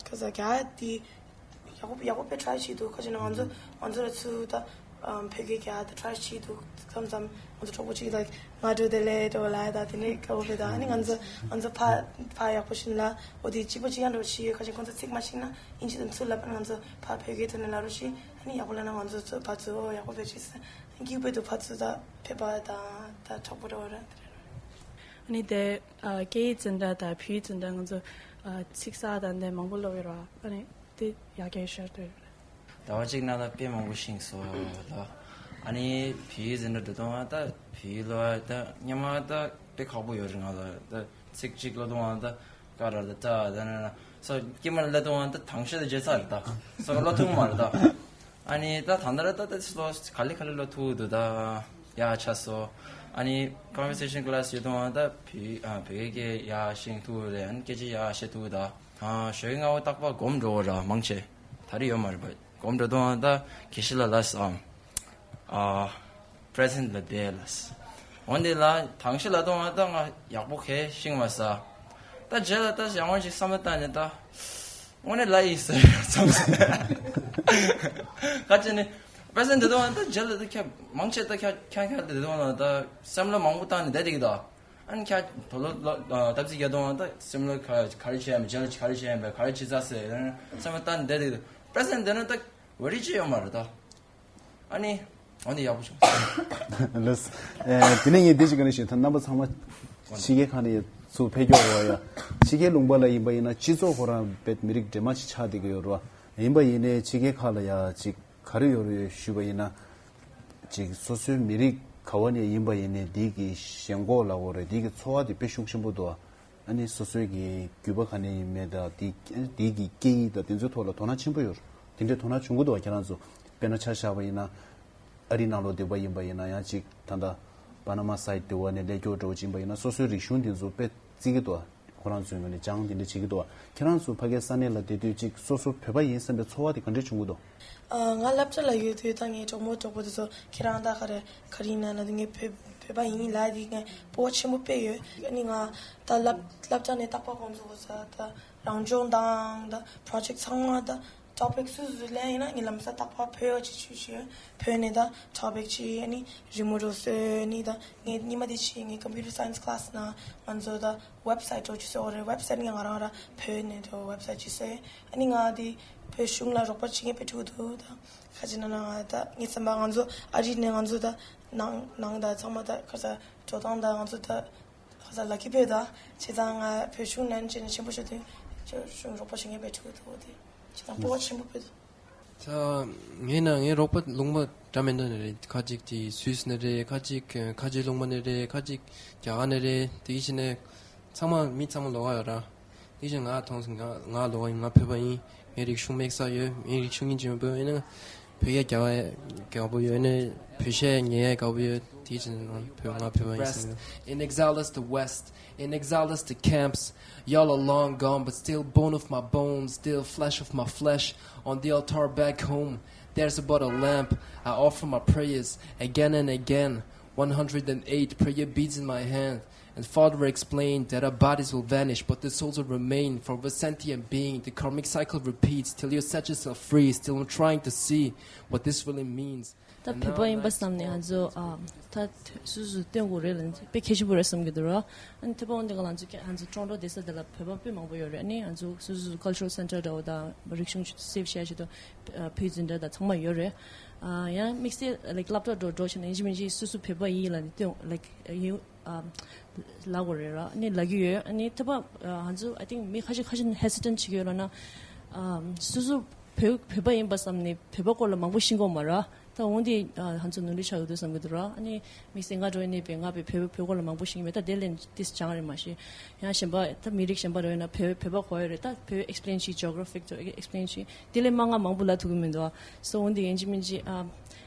ཁ་ས་རྒྱ་དེ་ཡག་པོ་ཡག་པོ་དཔེ་try བྱེད་འདུག་ཁ་ཅིག་ན་ང་ཚོ་ང་ཚོ་ལ་ཚུར་ད་བོད་སྐད་རྒྱག་ད་try བྱེད་འདུག་མཚམས་མཚམས་ང་ཚོ་གྲོགས་པོ་གཅིག་ད་ང་འགྲོ་དེ་ལས་འགྲོ་ལ་ད་དེ་ནས་དགའ་པོ་དཔེ་ད་ཨ་ནི་ང་ཚོ་ང་ཚོ་ཕ་ཕ་ཡག་པོ་ཤེས་ལ་འོ་དེ་གཅིག་པོ་གཅིག་ཡང་འགྲོ་བྱེད་ཡོད། ཁ་ཅིག་ཁོང་ཚོ་ཚིག་མ་ཤེས་ན་ཨིན་ཇི་དང་ཚུར་ལབ་ན་ང་ཚོ་ཕ་བོད་སྐད་ཐོག་ནས་ལབ་རོགས་བྱེད། ཨ་ནི་ཡག་པོ་ལབ་ན་ང་ཚོ་ཚོ་ཕ་ཚོ་ཡག་པོ་དཔེ་བྱེད་ས་སྐྱིད་པོ་འདུག་ཕ་ཚོ་ད་ཕེབས་པ་དང་ད་གྲོགས་པོ་འགྲོ་བ་ར་དེ་རེད། ཨ་ནི་དེ་ཨ་སྐད་ཡིག་འཛིན་གྲྭ་དང་བོད་ཡིག་འཛིན་གྲྭ་ང་ཚོ་ཨ་ཚིག་གསར་དང་དེ་མང་པོ་སློབ་ཡོད་ར། ཨ་ནི་དེ་ཡག་གི་ཤར་དུ་ཡོད་རེད། ཟླ་བ་གཅིག་ནང་ལ་དཔེ་མང་པོ་ཤེས་སོང་ལ། ཨ་ནི་བོད་ཡིག་འཛིན་གྲྭ་འགྲོ་དུས་ང་ད་བོད་ཡིག་སློབ་ད་སྔོན་མ་ད་དཔེ་ཁག་པོ་ཡོད་རེད་ང་ལ། ད་ཚིག་གཅིག་སློབ་དུས་ང་ད་ཀ་ར་ད་ཏ་ད་ན་ན་སོ་སྐྱེ་མ་སློབ་དུས་ང་ད་དང་ཤོས་ད་བརྗེད་ཚར་རེད། ད་སོ་སློབ་ཐུབ་མ་རེད་ད། ཨ་ནི་ད་ད་ད་ར་ད་ད་སློབ་ག་ལེ་ག་ལེ་སློབ་ཐུབ་འདུག་ད་ཡག་ཆགས་སོང་། ཨ་ནི་conversation class ཡོད་དུས་ང་ད་བོད་ཨ་བོད་སྐད་ཡག་ཤེས་ཐུབ་རེད། ཨ་ནི་སྐད་ཆ་ཡག་བཤད་ཐུབ་ད། ཨ་ཞོགས་ཀས་སྔ་པོ་རྟག་པར་སྒོམ་འགྲོ་ར་མང་ཆེ། ད་རེས་ཡོད་མ་རེད་པ། སྒོམ་འགྲོ་དུས་ང་ད་དགེ་བཤེས་ལགས་ལ་སོང་། ཨ་present ལ་བསྡད་ལ། འོན་ཏེ་ལ་དང་ཤོས་ལབ་དུས་ང་ད་ང་ཡག་པོ་གས་ཤེས་མ་སོང་། ད་རྗེས་ལ་ད་ཡང་བ་ཞིག་བསམ་བློ་བཏང་ནས་ད་དངོས་གནས་ལ་ཡིན་ཟེར་བསམ་སོང་། ག་ཅི་ནས་present འགྲོ་དུས་ང་ད་རྗེས་ལ་ད་ཁྱ་མང་ཆེ་ད་ཁྱ་ཁྱ་ཁྱ་དེ་དུས་ང་ད་བསམ་བློ་མང་པོ་བཏང་ནས་བསྡད་དེ་གི་ད། ཨ་ནི་ཁྱ་དོ་ལོ་ལོ་ལྟ་ཚིག་རྒྱག་དུས་ང་ད་སེམས་ལ་ག་ག་རེ་བྱས་ཡིན་པ་རྗེས་ལ་ག་རེ་བྱས་ཡིན་པ་ག་རེ་བྱེད་ཚར་ཟེར་བསམ་བློ་བཏང་ནས་བསྡད་དེ་གི་ད་present འདི་ན་ད་འོ་རི་ཅི་ཡོད་མ་རེད་ད། ཨ་ནི། འོ་འདི་ཡག་པོ་བྱུང་། ལགས། ཨེ་དེ་ནས་ངས་འདི་ཞིག་ག་ནས་ཞུ་ད་རྣམ་པ་ཚང་མ་ཕྱི་རྒྱལ་ཁག་ནས་ཚུར་ཕེབས་ཀྱི་ཡོད་རེད་བ་ཡ། ཕྱི་རྒྱལ་ལུང་པ་ལ་ཡིན་པ་ཡིན་ན་སྤྱི་ཚོགས་ཁོ་རང་རྦད་མི་རིགས་འདྲེས་མ་ཞིག་ཆགས་བསྡད་ཀྱི་ཡོད་རེད་བ། ཡིན་པ་ཡིན་ནའི་ཕྱི་རྒྱལ་ཁག་ལ་ཡ་ཅིག་ག་རེ་ཡོད་རེད་ཞུས་པ་ཡིན་ན། ཅིག་སོ་སོའི་མི་རིགས་ག་བ་ནས་ཡིན་པ་ཡིན་ནའི་འདི་གི་ཞེན་ཁོག་ལབ་དགོས་རེད། འདི་གི་ཚོར་བ་དེ་དཔེ་ཤུགས་ཆེན་པོ་འདུག་ཨ་ནི་སོ་སོའི་གི་རྒྱུད་པ་ག་ནས་ཡིན་མེད་དང་དེ་དེ་གི་སྐད་ཡིག་དང་དེ་ཚོའི་ཐོག་ལ་དོ་སྣང་ཆེན་པོ་ཡོད་རེད། དེ་འདྲའི་དོ་སྣང་བྱུང་གི་འདུག་བ། ཁྱེད་རང་ཚོ་དཔེར་ན་ཆ་བཞག་པ་ཡིན་ན་ཨ་རི་ནང་ལོགས་བསྡད་པ་ཡིན་པ་ཡིན་ན་ཡང་ཅིག་ད་ལྟ་པ་ན་མ་སའིད་དེ་བ་ནས་སླེབས་ཀྱོག་འདྲ་བོ་ཅིག་ཡིན་པ་ཡིན་ན་སོ་སོའི་རིག་གཞུང་དེ་ཚོ་དཔེ་བརྩི་གི་འདུག་བ། ཁོ་རང་ཚོའི་ངོས་ནས་སྦྱང་དེ་འདྲ་བྱེད་ཀྱི་འདུག་ཁྱེད་རང་ཚོ་ཕ་གིའི་ས་གནས་ལ་བསྡད་དུས་ཅིག་སོ་སོ་བོད་པ་ཡིན་བསམ་པའི་ཚོར་བ་དེ་ག་འདྲས་བྱུང་གི་འདུག་ཨ། ང་སློབ་གྲྭ་ལ་ཡོད་དུས་ད་ངའི་གྲོགས་མོ་གྲོགས་པོ་དེ་ཚོ་ཁྱེད་རང་ད་ག་རེ་ག་རེ་ཡིན་ན་ན་ངའི་བོད་བོད་པ་ཡིན་ལབ་དེ་ངས་སྤོབས་པ་ཆེན་པོ་དཔེ་ཡོད། ཨ་ནི་ང་ད་སློབ་སློབ་གྲྭ་ནས་རྟག་པར་ཁོང་ཚོ་གོ་ས་ད་རང་སྦྱོང་དང་ད་པྲོ་ཇེཀ་ཚང་མ་ད་ཊོ་པིག་སུ་སུ་ལེན་ཡིན་ན་ངས་ལམ་སང་རྟག་པར་བོད་ཡིག་ཅིག་ཆུ་ཆུ་བོད་ནས་ད་ཊོ་པིག་ཅིག་ཨ་ནི་རི་མོ་འདྲ་བཟོས་ནི་ད་ངས་ཉི་མ་དེ་ཕྱིན་ངས་ཀམ་པུ་ཊར་སའེན་སི་ཀླ་སི་ནང་ང་ཚོ་ད་ཝེབ་སའིཊ་འདྲ་བོ་ཅིག་བཟོས་པ་རེད། ཝེབ་སའིཊ་ངས་ང་རང་ར་བོད་ནས་འདྲ་བོ་ཝེབ་སའིཊ་ཅིག་བཟོས། ཨ་ནི་ང་དེ་བོད་གཞུང་ལ་རོགས་པ་བྱེད་མཁན་དཔེ་ཐུག་འདུག་ད་ཁ་ཅིག་ན་ན་ང་ད་ངས་བསམ་པ་ང་ཚོ་ཨ་རི་ནས་ང་ཚོ་ད་ནང་ནང་ད་ཚང་མ་ད་ཁ་ས་འགྲོ་སྟངས་ད་ང་ཚོ་ད་ཁ་ས་ལ་ཀི་བོད་ད་བྱས་ཙང་ང་བོད་གཞུང་ནང་བྱས་ནས་ཆེན་པོ་ཤོད་དུས་བོད་གཞུང་རོགས་པ་བྱེད་མཁན་དཔེ་ཐུག་འདུག་དེ་བྱས་ཙང་སྤོབས་པ་ཆེན་པོ་དཔེ་འདུག་ད་ངས་ན་ངའི་རོགས་པ་ལུང་པ་འདྲ་མི་འདྲ་ནས་རེད། ཁ་ཅིག་དེ་སུད་སི་ནས་རེད། ཁ་ཅིག་ཁ་ཆེ་ལུང་པ་ནས་རེད། ཁ་ཅིག་རྒྱ་གར་ནས་རེད། དེ་གཞི་ནས་ཚང་མ་མི་ཚང་མ་ལོགས་ཀ་ཡོད་ར། དེ་བཞིན་ང་མཐོང་སོང་། ང་ང་ལོགས་ཀ་ཡིན། ང་བོད་པ་ཡིན། ངའི་རིག་གཞུང་དམིགས་བསལ་ཡོད། ངའི་རིག་གཞུང་ཡིན་གཅིག་མིན་པ་ཡིན་ན་བོད་སྐད་རྒྱག་དགའ་པོ་ཡོད་ནས་བོད་གཞས་ཉན་དགའ་པོ་ཡོད། དེ་བཞིན་ང་བོད་ང་བོད་པ་ཡིན་ཟེར། In exile is the West, in exile is the camps. Y'all are long gone, but still bone of my bones, still flesh of my flesh. On the altar back home, there's about a lamp. I offer my prayers again and again. One hundred and eight prayer beads in my hand. And Father explained that our bodies will vanish, but the souls will remain. For we're sentient being, the karmic cycle repeats till you set yourself free. Still, I'm trying to see what this really means. ད་བོད་པ་ཡིན་པ་བསམ་ནས་ང་ཚོ་ཨ་ད་སོ་སོ་སྟོན་དགོས་རེད་ལ་དཔེ་གལ་ཆེན་པོ་རེད་བསམ་གྱི་འདུག་ར། ཨ་ནི་དེ་པ་འོན་ཏེ་ང་ང་ཚོ་ང་ཚོ་ཀྲོན་ཊོ་བསྡད་ས་དེ་ལ་བོད་པ་དཔེ་མང་པོ་ཡོད་རེད། ཨ་ནི་ང་ཚོ་སོ་སོ་ཀལ་ཅར་སེན་ཊར་འདྲ་བོ་དང་རིག་གཞུང་སེབ་བྱས་བྱས་དུ་བོད་འཛིན་གྲྭ་དང་ཚང་མ་ཡོད་རེད། ཨ་ཡང་དམིགས་བསལ་ལའིཀ་སློབ་གྲྭ་འགྲོ་འགྲོ་བྱས་ན་ཡིན་གཅིག་མིན་གཅིག་སོ་སོ་བོད་པ་ཡིན་ལ་ནི་སྟོན་ལའིཀ་ཡིན། ཨ་ལབ་དགོས་རེད་ར། ཨ་ནི་ལབ་ཀྱི་ཡོད། ཨ་ནི་ཐ་པ་ང་ཚོ་I think མི་ཁ་ཤས་ཁ་ཤས་ཧེ་སི་ཊེན་ཊི་བྱེད་ཀྱི་ཡོད་ལབ་ན། ཨ་སོ་སོ་བོད་བོད་པ་ཡིན་པ་བསམ་ནས་བོད་པ་སྐོར་ལ་མང་པོ་ཤེས་ཀྱི་ཡོད་མ་རེད། ད་འོན་ཏེ་ང་ཚོ་ནོར་འཁྲུལ་ཆགས་ཡོད་དུས་བསམ་གྱི་འདུག་ར། ཨ་ནི་དམིགས་བསལ་ང་འགྲོ་ཡི་ནས་པས་ང་པས་བོད་བོད་སྐོར་ལ་མང་པོ་ཤེས་ཀྱི་མེད། ད་དེ་ལས་ཏིས་སྦྱང་རེད་མ་གཞི། ཡང་གཞན་པ་ད་མི་རིགས་གཞན་པ་རེད་ན་བོད་བོད་པ་གོ་ཡོད་རེད། ད་བོད་ཨེག་སི་པི་ལེན་བྱེད། ཇི་ཨོ་གྷ་ར་ཕིག་ཏུ་ཨེག་སི་པི་ལེན་བྱེད། དེ་ལས་མ་ང་མང་པོ་ལབ་ཐུབ་ཀྱི་མི་འདུག་ཨ། སོ་འོན་ཏེ་ཡིན་གཅིག་མིན་གཅིག་ཨ།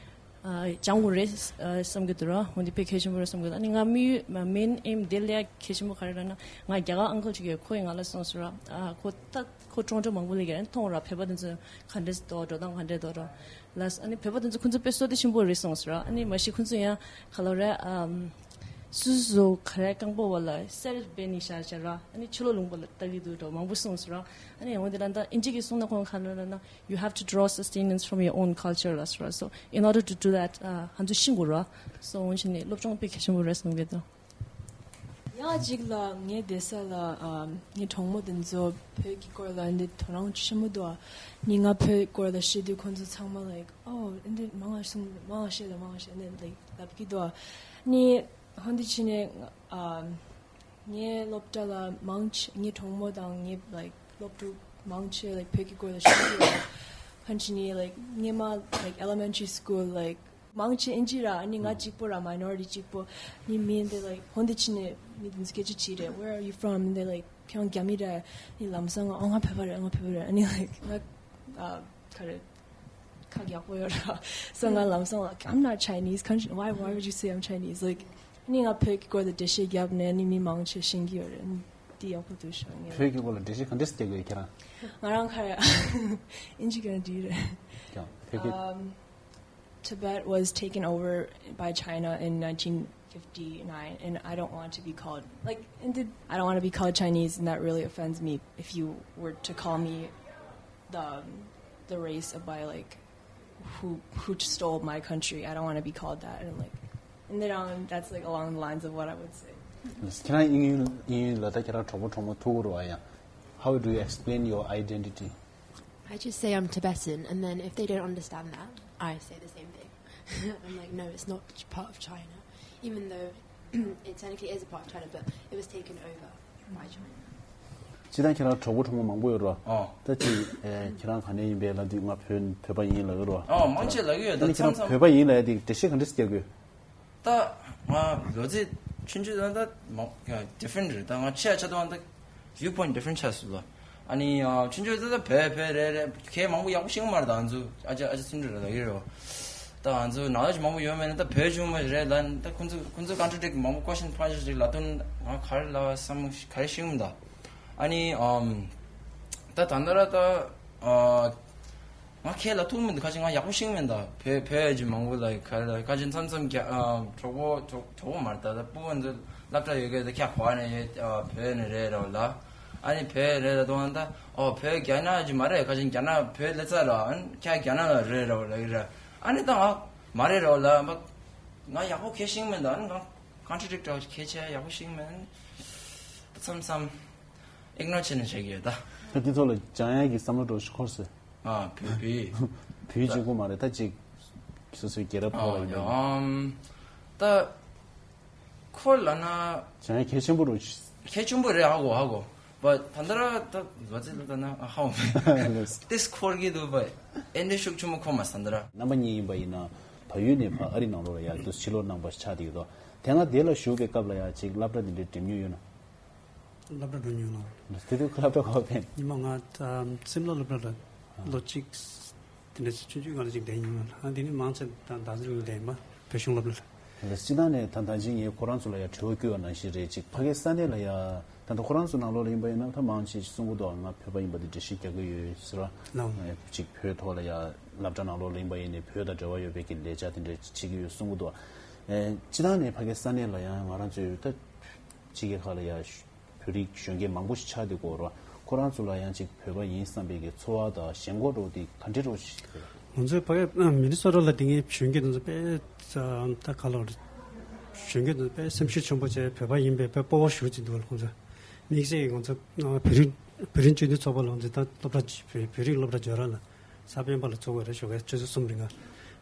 ཨ་སྦྱང་དགོས་རེད་ཨ་བསམ་གྱི་འདུག་ར། འོན་ཏེ་དཔེ་གལ་ཆེན་པོ་རེད་བསམ་གྱི་འདུག་ཨ་ནི་ང་དམིགས་ཡུལ་མེན་ཨེམ་དེ་ལས་གལ་ཆེན་པོ་ག་རེ་རེད་ན་ང་རྒྱ་གར་ཨང་ཀལ་ཅིག་ཡོད། ཁོ་ཡིས་ང་ལ་གསུངས་སོང་ར། ཨ་ཁོ་ད་ཁོ་ཀྲོན་ཊོ་མང་པོ་སླེབས་ཀྱི་རེད། མཐོང་ར་བོད་པ་དེ་ཚོ་ག་འདྲས་འདུག་འགྲོ་སྟངས་ག་འདྲས་འདུག་ར་ལབ། ཨ་ནི་བོད་པ་དེ་ཚོ་ཁོ་ཚོ་དཔེ་བསོད་བདེ་ཆེན་པོ་རེད་གསུངས་སོང་ར། ཨ་ནི་མ་གཞི་ཁོ་ཚོ་ཡང་ག་ལབ་རེད་ཨམ་སོ་སོ་ག་རེ་རྐང་པ་བ་ལ་གསེར་སྦས་ནས་བཞག་བྱས་ར། ཨ་ནི་ཕྱི་ལོགས་ལུང་པ་ལ་ལྟ་གི་འདུག་འགྲོ་མང་པོ་གསུངས་སོང་ར། ཨ་ནི་འོན་ཏེ་ལ་ད་ཨིན་ཇི་གིས་གསུངས་ན་ཁོང་ག་ལབ་རེད་ན། You have to draw sustenance from your own culture ལབ་སོང་ར། So in order to do that ང་ཚོ་ཤེས་དགོས་ར། So འོན་ཀྱང་ནི་སློབ་སྦྱོང་དཔེ་གལ་ཆེན་པོ་རེད་བསམ་གྱི་འདུག་ཡང་གཅིག་ལ་ངའི་བསྡད་ས་ལ་ངའི་གྲོགས་མོ་དེ་ཚོ་བོད་ཀྱི་སྐོར་ལ་འདི་དོ་སྣང་ཆེན་པོ་འདུག་ནི་ང་བོད་སྐོར་ལ་བཤད་དུས་ཁོང་ཚོ་ཚང་མ་like oh འདི་མང་ང་གསུང་མང་ང་བཤད་དང་མང་ང་བཤད་ནས་like ལབ་ཀྱི་འདུག་ནི་ཧོན་དི་ཆི་ནས་ངའི་སློབ་གྲྭ་ལ་མང་ཆེ་ངའི་གྲོགས་མོ་དང་ངའི་like སློབ་ཕྲུག་མང་ཆེ་like བོད་ཀྱི་སྐོར་ལ་ཤེས་ཀྱི་ཡོད། ཕན་ཆད་ནི་like ངས་མ་like elementary school like མང་ཆེ་ཨིན་ཇི་ར། ཨ་ནི་ང་གཅིག་པོ་ར་མའི་ནོ་རི་ཊི་གཅིག་པོ་ནི་མི་འདི་like ཧོན་དི་ཆི་ནས་མི་འདི་སྐད་ཆ་དྲིས་རེད། Where are you from? འདི་like ཁྱོད་རང་རྒྱ་མི་རེད། ནི་ལམ་སང་ང་ཨོ་ང་བོད་པ་རེད། ང་བོད་པ་རེད། ཨ་ནི་like ང་ཨ་ག་རེ་ཁ་ཡག་པོ་ཡོད་ར། So ང་ལམ་སང་like I'm not Chinese. Can't you- why why would you say I'm Chinese? Like ནི་ང་བོད་ཀྱི་སྐོར་ལ་འགྲེལ་བཤད་བརྒྱབ་ནས་ནི་མི་མང་ཆེ་ཤེས་ཀྱི་ཡོད་རེད། ནི་འདི་ཡག་པོ་འདུག་ཤག་ངས་བོད་ཀྱི་སྐོར་ལ་འགྲེལ་བཤད་ག་འདྲས་བརྒྱབ་དགོས་ཁྱེད་རང་། ང་རང་ཁ་ཡ་ཨིན་ཇི་ག་འདི་རེད། ཀྱང་བོད་ཀྱི Um, Tibet was taken over by China in nineteen fifty-nine, and I don't want to be called like in the, I don't want to be called Chinese, and that really offends me if you were to call me the the race of by like who who stole my country. I don't want to be called that. And like, and then um, that's like along the lines of what I would say. ཁྱེད་རང་དབྱིན་ཡུལ་དབྱིན་ཡུལ་ལ་ད་ཁྱེད་རང་གྲོགས་པོ་གྲོགས་མོ་ཐུག་གི་རེད་བ་ཡ། How do you explain your identity? I just say I'm Tibetan, and then if they don't understand that, I say the same thing. I'm like, no, it's not part of China, even though it technically is a part of China, but it was taken over by China. སྤྱིར་བཏང་ཁྱེད་རང་གྲོགས་པོ་གྲོགས་མོ་མང་པོ་ཡོད་རེད་བ། ཨོ། ད་ཅི་ཨེ་ཁྱེད་རང་ག་ནས་ཡིན་པས་ལབ་དུས་ང་བོད་བོད་པ་ཡིན་ལབ་ཡོད་རེད་བ། ཨོ་མང་ཆེ་ལབ་ཀྱི་ཡོད། ད་ཨ་ནི་ཁྱེད་རང་མཚམས་མཚམས་བོད་པ་ཡིན་ལབ་ཡ་དེ་འགྲེལ་བཤད་ག་འདྲས་རྒྱག་དགོས། ད་ང་ལོ་ཚད་ཆུང་ཆུང་ད་ད་མ་different རེད། ད་ང་ཆེ་ཆ་དང་ད་view point different ཆགས་སོང་ལ། ཨ་ནི་ཆུང་ཆུང་ད་ད་བོད་བོད་རེད་རེད། ཁྱེད་མང་པོ་ཡག་པོ་ཤེས་ཀྱི་མ་རེད། ད་ང་ཚོ་ཨ་ཅག་ཨ་ཅག་ཚུན་ཆད་རེད་ལབ་ཀྱི་རེད་བ། ད་ང་ཚོ་knowledge མང་པོ་ཡོད་མེད་ན་ད་བོད་ཆུང་མ་རེད་ལ། ད་ཁོང་ཚོ་ཁོང་ཚོ་contradict མང་པོ་question project རེད་ལབ་དུས་ང་ག་རེ་ལབ་བསམ་ག་རེ་ཤེས་ཀྱི་མི་འདུག་ཨ་ནི་ཨམ། ད་ད་ལྟ་ར་ད་ཨ། ང་ཁས་ལ་ཐུག་མི་འདུག་ཁ་ཅིག་ང་ཡག་པོ་ཤེས་མི་འདུག་བོད་བོད་ཡ་ཅིག་མང་པོ་ལ་ཁ་ལ་ཁ་ཅིག་མཚམས་མཚམས་རྒྱ་ཨ། གྲོགས་པོ་གྲོགས་གྲོགས་པོ་མ་རེད། ད་ལྟ་སྤུ་གུ་ཚོ་སློབ་གྲྭ་ཡོད་གི་ད་ཁྱ་གོ་ནས་ཡོད་ཨ། བོད་ནས་རེད་རོ་ལ། ཨ་ནི་བོད་རེད་ལ་དོན་ད་ཨོ་བོད་རྒྱ་ནག་ཅིག་མ་རེད། ཁ་ཅིག་རྒྱ་ནག་བོད་ལེ་ཚ་ར་ཨ་ནི་ཁྱ་རྒྱ་ནག་ལ་རེད་རོ་ལ་ཡོད་ར། ཨ་ནི་ད་ང་མ་རེད་རོ་ལ་ང་ཡག་པོ་ཁས་ཤེས་མི་འདུག་ཨ་ནི་ང་ཀོན་ཊྲ་ཌིག་ཊི་ཁས་ཆེ་ཡག་པོ་ཤེས་མི་འདུག་མཚམས་མཚམས་ཨིག་ནོར་བྱས་ནས་བྱེད་ཀྱི་ཡོད་ད། ད་འདི་ཚོ་ལ་སྦྱང་ཡག་གི་བསམ་བློ་འགྲོ་ཞིག་འཁོར་སོང་། ཨ་བུ་བུ། བུ་གཅིག་པུ་མ་རེད་ད་ཅིག་སོ་སོའི་རྒྱལ་རབས་ཐོག་ལ་ཡིན་པ་ཡིན་ན། ཨམ། ད། འཁོར་ལ་ན། བྱས་ན་གལ་ཆེན་པོ་རུ། གལ་ཆེན་པོ་རེད་ཧ་གོ་ཧ་གོ། བ་ད་ལྟ་ར་ད་ལོ་ཚིགས་ལ་ད་ན་ཧ་གོ་མེད། ལགས། ཏིས་འཁོར་གྱི་འདུག་བ། ཨེ་འདྲ་ཤུགས་ཆེན་པོ་འཁོར་མ་ས་ད་ར། རྣམ་པ་གཉིས་ཡིན་པ་ཡིན་ན་བལ་ཡུལ་ནས་ཕ་ཨ་རི་ནང་ལོགས་ལ་ཡ་དུ་ཕྱི་ལོགས་གནང་པ་ཆགས་བསྡད་ཀྱི་འདུག་དེ་སྔ་དེ་ལ་བཞུགས་པའི་སྐབས་ལ་ཡ་ཅིག་སློབ་གྲྭ་འདི་འདྲའི་འགྲིམ་མྱོང་ཡོད་ན། སློབ་གྲྭ་འགྲོ་མྱོང་ལ། དེ་དུས་སློབ་གྲྭ་ག་པར་ཕེབས། ཉི་མ་ང་ཨམ་སིམ་ལ་སློབ་གྲྭ་ལ་ལོ་གཅིག་དེ་འདྲ་ཆུང་ཆུང་སྒང་ལ་ཅིག་བསྡད་ཡིན་ལ། ཨ་དེ་ནས་མང་ཆེ་དང་ཟླ་ཟེར་ལ་བསྡད་ཡིན་པ་བོད་གཞུང་སློབ་གྲྭ་ལ། ལགས། སྤྱི་བཏང་ནས་ད་ད་ཅི་ངས་ཁོ་རང་ཚོ་ལ་ཡ་དྲི་བ་བསྐུལ་བ་ནང་བཞིན་རེད། ཅིག་ཕ་གའི་ས་གནས་ལ་ཡ་ད་ལྟ་ཁོ་རང་ཚོ་ནང་ལོགས་ལ་ཡིན་པ་ཡིན་ན་ད་མང་ཆེ་ཅིག་གསུང་གི་འདུག་ང་བོད་པ་ཡིན་པ་འདི་འགྲེལ་བཤད་རྒྱག་གི་ཡོད་ཟེར་བ། ལགས། ཅིག་བོད་ཐོག་ལ་ཡ་སློབ་གྲྭ་ནང་ལོགས་ལ་ཡིན་པ་ཡིན་ནས་བོད་དང་འབྲེལ་བ་ཡོད་པའི་གི་ལས་འཆར་དེ་འདྲ་བྱེད་ཀྱི་ཡོད་གསུང་གི་འདུག་ཨེ་སྤྱི་བཏང་ནས་ཕ་གའི་ས་གནས་ལ་ཡང་ང་རང་ཚོའི་ད་ཕྱི་རྒྱལ་ཁག་ལ་ཡ་བོད་རིགས་གཞོན་སྐྱེས་མང་པོ་ཞིག་ཆགས་བསྡད་ཀྱི་ཡོད་རེད་བ། ཁོ་རང་ཚོ་ལ་ཡང་ཅིག་བོད་པ་ཡིན་བསམ་པའི་གི་ཚོར་བ་དང་ཞེན་ཁོག་འདྲ་བོ་དེ་ག་འདྲ་འདྲ་བོ་ཞིག་རེད། ང་ཚོའི་ཕ་གི་མི་ནི་སོ་ཊ་ལ་དེ་སྔའི་གཞོན་སྐྱེས་དེ་ཚོ་དཔེ་ད་ག་ལ་རེད། གཞོན་སྐྱེས་དེ་ཚོ་དཔེ་སེམས་ཤུགས་ཆེན་པོ་བྱས་བོད་པ་ཡིན་པའི་དཔེ་སྤོབས་པ་ཞེ་པོ་ཅིག་འདུག་ལ། ཁོང་ཚོ་དམིགས་བསལ་གྱི་ང་ཚོ་བོད་རིགས་བོད་རིགས་སྤྱི་འཐུས་ཚོགས་པ་ལ་ང་ཚོ་ད་སློབ་གྲྭ་བོད་རིགས་སློབ་གྲྭ་འཇོལ་ར་ལ་གཟའ་སྤེན་པ་ལ་ཚོགས་པ་རེད། ཞོགས་ཀའི་ཆུ་ཚོད་གསུམ་རིང་ག་